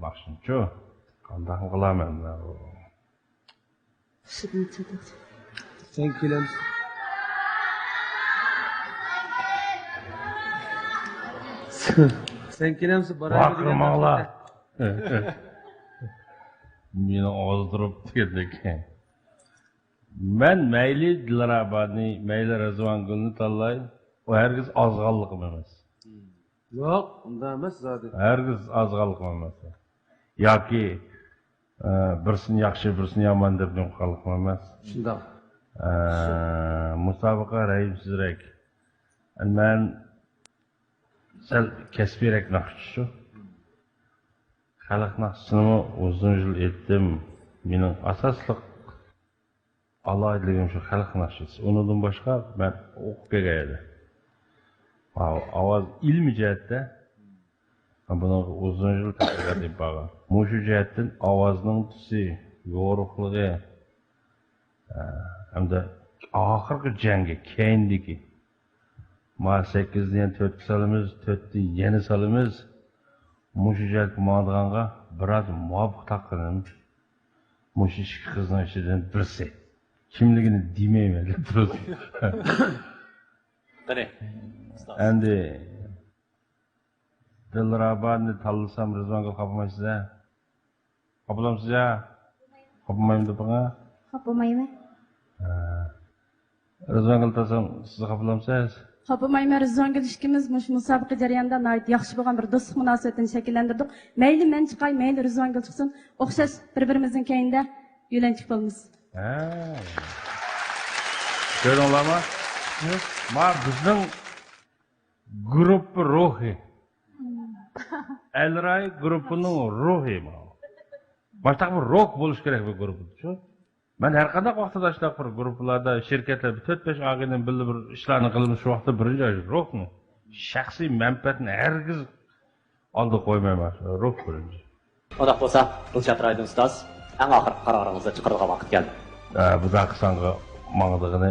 ناخشىنىچۇ. قانداق قىلارمەن مەن بۇ؟ سەن كېلەمسەن؟ سەن كېلەمسەن؟ بارايمۇ دېگەن. ۋارقىرىماڭلار. مېنى ئازدۇرۇپ دېگەندەك. مەن مەيلى دىلرابانى، مەيلى رىزۋانگۈلنى تاللاي، ئۇ ھەرگىز ئازغانلىقىم ئەمەس. ياق، ئۇنداق ئەمەس زادى. ھەرگىز ئازغانلىقىم ئەمەس. ياكى ئە، بىرسىنى ياخشى، بىرسىنى يامان دەپ نېمە قىلغانلىقىم ئەمەس. شۇنداق. ئە، مۇسابىقە رەھىمسىزرەك. مەن سەل كەسپىيرەك ناخشىچۇ. خەلق ناخشىسىنىمۇ ئۇزۇن يىل ئېيتتىم. مېنىڭ ئاساسلىق ئالاھىدىلىكىم شۇ خەلق ناخشىسى. ئۇنىڭدىن باشقا مەن ئوقۇپ كەلگەن ئىدىم. ئاۋاز ئىلمىي جەھەتتە بۇنىڭغا ئۇزۇن يىل تەتقىقات ئېلىپ بارغان. مۇشۇ جەھەتتىن ئاۋازنىڭ تۈسى، يورۇقلۇقى، ئە، ھەمدە ئاخىرقى جەڭگە كەينىدىكى، ما سەككىزدىن يەنە تۆتكە سالىمىز، تۆتتىن يەنە سالىمىز. مۇشۇ جەھەتكە ماڭىدىغانغا بىراز مۇۋاپىق تاپقىنىم مۇشۇ ئىككى قىزنىڭ ئىچىدىن بىرسى. كىملىكىنى دېمەيمەن دەپ تۇرۇپتۇ. قېنى، ئۇستاز. ئەمدى دىلرابانى تاللىسام، رىزۋانگۈل خاپىمايسىز ھە؟ خاپىلامسىز ھە؟ خاپىمايمەن دېدىڭ ھە؟ خاپىمايمەن. ھە. رىزۋانگۈل تاللىسام، سىز خاپىلامسىز؟ خاپىمايمەن، رىزۋانگۈل ئىككىمىز مۇشۇ مۇسابىقە جەريانىدا ناھايىتى ياخشى بولغان بىر دوستلۇق مۇناسىۋىتىنى شەكىللەندۈردۇق. مەيلى مەن چىقاي، مەيلى رىزۋانگۈل چىقسۇن، ئوخشاش بىر-بىرىمىزنىڭ كەينىدە يۆلەنچۈك بولىمىز. ھە. كۆردۈڭلارمۇ؟ ھە؟ ما بىزنىڭ گۇرۇپپا روھى. ئەلراي گۇرۇپپىنىڭ روھى ماۋۇ. باشتاق بىر روھ بولۇش كېرەك بىر گۇرۇپپىدا، شۇ. مەن ھەر قانداق ۋاقىتتا شۇنداق بىر گۇرۇپپىلاردا، شىركەتلەردە تۆت-بەش ئاغىنەم بىللە بىر ئىشلارنى قىلىمىز، شۇ ۋاقىتتا بىرىنچى روھنى، شەخسىي مەنپەئەتنى ھەرگىز ئالدىغا قويمايمەن. روھ بىرىنچى. ئۇنداق بولسا، دىلشات رايدىن ئۇستاز، ئەڭ ئاخىرقى قارارىڭىزنى چىقىرىدىغان ۋاقىت كەلدى. ئە، بۇ داقىسانغا ماڭىدىغىنى،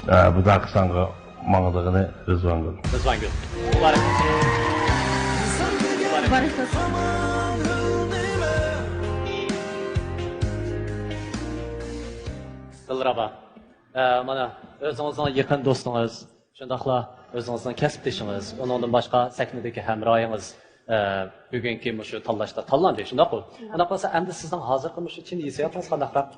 ئە، بۇ داقىسانغا ماڭىدىغىنى رىزۋانگۈل. رىزۋانگۈل. مۇبارەك. مۇبارەك. دىلرابا، ئە، مانا، ئۆزىڭىزنىڭ يېقىن دوستىڭىز، شۇنداقلا ئۆزىڭىزنىڭ كەسىپدىشىڭىز، ئۇنىڭدىن باشقا سەھنىدىكى ھەمراھىڭىز، ئە، بۈگۈنكى مۇشۇ تاللاشتا تاللاندى، شۇنداققۇ؟ شۇنداق. ئۇنداق بولسا، ئەمدى سىزنىڭ ھازىرقى مۇشۇ چىن ھېسسىياتىڭىز قانداقراق؟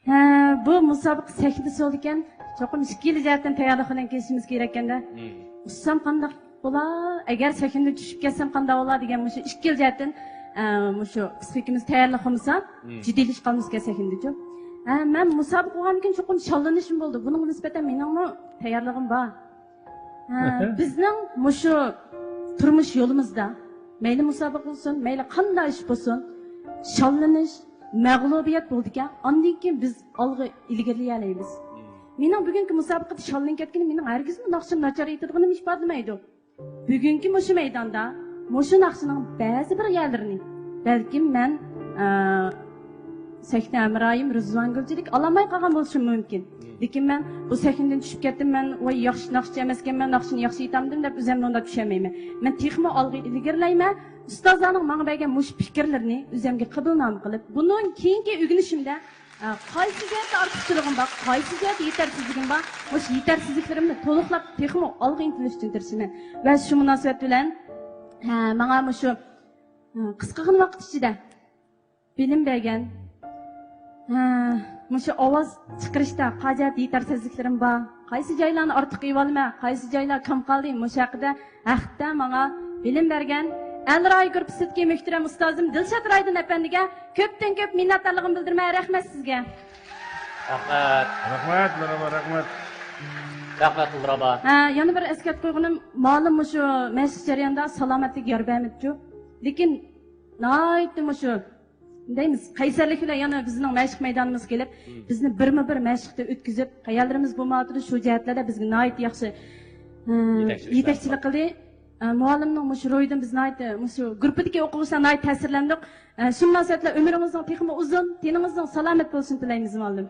ھە، بۇ مۇسابىقە سەھنىسى بولىدىكەن، چوقۇم ئىككىلا جەھەتتىن تەييارلىق بىلەن كېلىشىمىز كېرەككەندە. مم. ئۇسسام قانداق بولا؟ ئەگەر سەھنىدىن چۈشۈپ كەتسەم قانداق بولا دېگەن مۇشۇ ئىككىلا جەھەتتىن، ئە، مۇشۇ پسىخىكىمىز تەييارلىق قىلمىسا، مم، جىددىيلىشىپ قالىمىزكەن سەھنىدىچۇ. ھە، مەن مۇسابىقە بولغاندىن كېيىن چوقۇم شاللىنىشىم بولدى. بۇنىڭغا نىسبەتەن مېنىڭمۇ تەييارلىقىم بار. ھە، بىزنىڭ مۇشۇ تۇرمۇش يولىمىزدا مەيلى مۇسابىقە بولسۇن، مەيلى قانداق ئىش بولسۇن، شاللىنىش، مەغلۇبىيەت بولىدىكەن، ئاندىن كېيىن بىز ئالغا ئىلگىرىلىيەلەيمىز. مېنىڭ بۈگۈنكى مۇسابىقىدە شاللىنىپ كەتكىنىم مېنىڭ ھەرگىزمۇ ناخشىنى ناچار ئېيتىدىغىنىمنى ئىپادىلىمەيدۇ. بۈگۈنكى مۇشۇ مەيداندا مۇشۇ ناخشىنىڭ بەزى بىر يەرلىرىنى بەلكىم مەن، ئە، سەھنە ھەمراھىم رىزۋان گۈلچىدىك ئالالماي قالغان بولۇشۇم مۇمكىن. لېكىن مەن بۇ سەھنىدىن چۈشۈپ كەتتىم، مەن ۋاي ياخشى ناخشىچى ئەمەسكەنمەن، ناخشىنى ياخشى ئېيتامدىم دەپ ئۆزۈمنى ئۇنداق چۈشەنمەيمەن. مەن تېخىمۇ ئالغا ئىلگىرىلەيمەن. ئۇستازلارنىڭ ماڭا بەرگەن مۇشۇ پىكىرلىرىنى ئۆزۈمگە قوبۇلنامە قىلىپ، بۇنىڭ كېيىنكى ئۆگىنىشىمدە، ئە، قايسى جەھەتتە ئارتۇقچىلىقىم بار، قايسى جەھەتتە يېتەرسىزلىكىم بار، مۇشۇ يېتەرسىزلىكلىرىمنى تولۇقلاپ، تېخىمۇ ئالغا ئىنتىلىشتىن تىرىشىمەن. ۋە شۇ مۇناسىۋەت بىلەن، ئە، ماڭا مۇشۇ، ئە، قىسقىغىنە ۋاقىت ئىچىدە بىلىم بەرگەن، ھە، مۇشۇ ئاۋاز چىقىرىشتا قايسى جەھەتتە يېتەرسىزلىكلىرىم بار، قايسى جايلارنى ئارتۇق ئېلىۋالىمەن، قايسى جايلار كەم قالدى، مۇشۇ ھەققىدە ھەقىقەتەن ماڭا بىلىم بەرگەن ئەل رايى گۇرۇپپىسىدىكى مۆھتەرەم ئۇستازىم دىلشات رايدىن ئەپەندىگە كۆپتىن كۆپ مىننەتدارلىقىمنى بىلدۈرىمەن. رەھمەت سىزگە. رەھمەت. رەھمەت، مۇرابا، رەھمەت. رەھمەت، مۇرابا. ھە، يەنە بىر ئەسكەرتىپ قويغىنىم، مۇئەللىم مۇشۇ مەشىق جەريانىدا سالامەتلىك يار بەرمىدىچۇ. لېكىن ناھايىتى مۇشۇ دەيمىز، قەيسەرلىك بىلەن يەنە بىزنىڭ مەشىق مەيدانىمىزغا كېلىپ، بىزنى بىرمۇ بىر مەشىقتە ئۆتكۈزۈپ، قەيەرلىرىمىز بولمايۋاتىدۇ، شۇ جەھەتلەردە بىزگە ناھايىتى ياخشى، ئى، يېتەكچىلىك يېتەكچىلىك قىلدى. ئى، مۇئەللىمنىڭ مۇشۇ روھىدىن بىز ناھايىتى، مۇشۇ گۇرۇپپىدىكى ئوقۇغۇچىلار ناھايىتى تەسىرلەندۇق. ئى، شۇ مۇناسىۋەت بىلەن ئۆمرىڭىزنىڭ تېخىمۇ ئۇزۇن، تېنىڭىزنىڭ سالامەت بولۇشىنى تىلەيمىز، مۇئەللىم.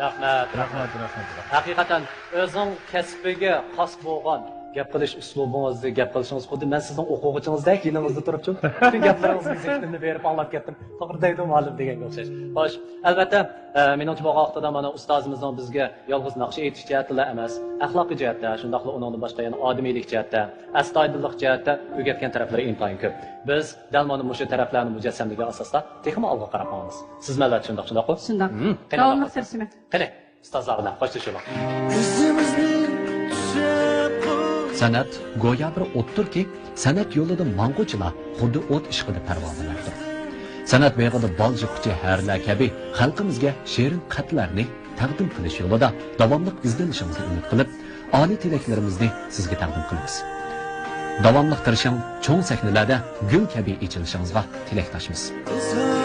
رەھمەت، رەھمەت، رەھمەت. ھەقىقەتەن ئۆزىنىڭ كەسپىگە خاس بولغان گەپ قىلىش ئۇسلۇبىڭىزدا گەپ قىلىشىڭىز خۇددى مەن سىزنىڭ ئوقۇغۇچىڭىزدەك يېنىڭىزدا تۇرۇپچۇ پۈتۈن گەپلىرىڭىزنى زېھنىمنى بېرىپ ئاڭلاپ كەتتىم. توغرا دەيدۇ مۇئەللىم دېگەنگە ئوخشاش. خوش، ئەلۋەتتە، ئە، مېنىڭچە بولغان ۋاقتىدا مانا ئۇستازىمىزنىڭ بىزگە يالغۇز ناخشا ئېيتىش جەھەتتىلا ئەمەس، ئەخلاقىي جەھەتتە، شۇنداقلا ئۇنىڭدىن باشقا يەنە ئادىمىيلىك جەھەتتە، ئەستايىدىللىق جەھەتتە ئۆگەتكەن تەرەپلىرى ئىنتايىن كۆپ. بىز دەل مانا مۇشۇ تەرەپلەرنى مۇجەسسەملىگەن ئاساستا تېخىمۇ ئالغا قاراپ ماڭىمىز. سىزمۇ ئەلۋەتتە شۇنداق، شۇنداققۇ؟ شۇنداق. مم، قېنى، داۋاملىق تىرىشىمەن. قېنى، ئۇستازلار بىلەن خوشلىشىۋالاڭ. سەنئەت گويا بىر ئوتتۇركى، سەنئەت يولىدا ماڭغۇچىلار خۇددى ئوت ئىشقىدا پەرۋانىلەردۇر. سەنئەت بېغىدا بال جىققۇچى ھەرىلەر كەبى خەلقىمىزگە شېرىن خەتلەرنى تەقدىم قىلىش يولىدا داۋاملىق ئىزدىنىشىڭىزنى ئۈمىد قىلىپ، ئالىي تىلەكلىرىمىزنى سىزگە تەقدىم قىلىمىز. داۋاملىق تىرىشىڭ، چوڭ سەھنىلەردە گۈل كەبى ئېچىلىشىڭىزغا تىلەكداشمىز.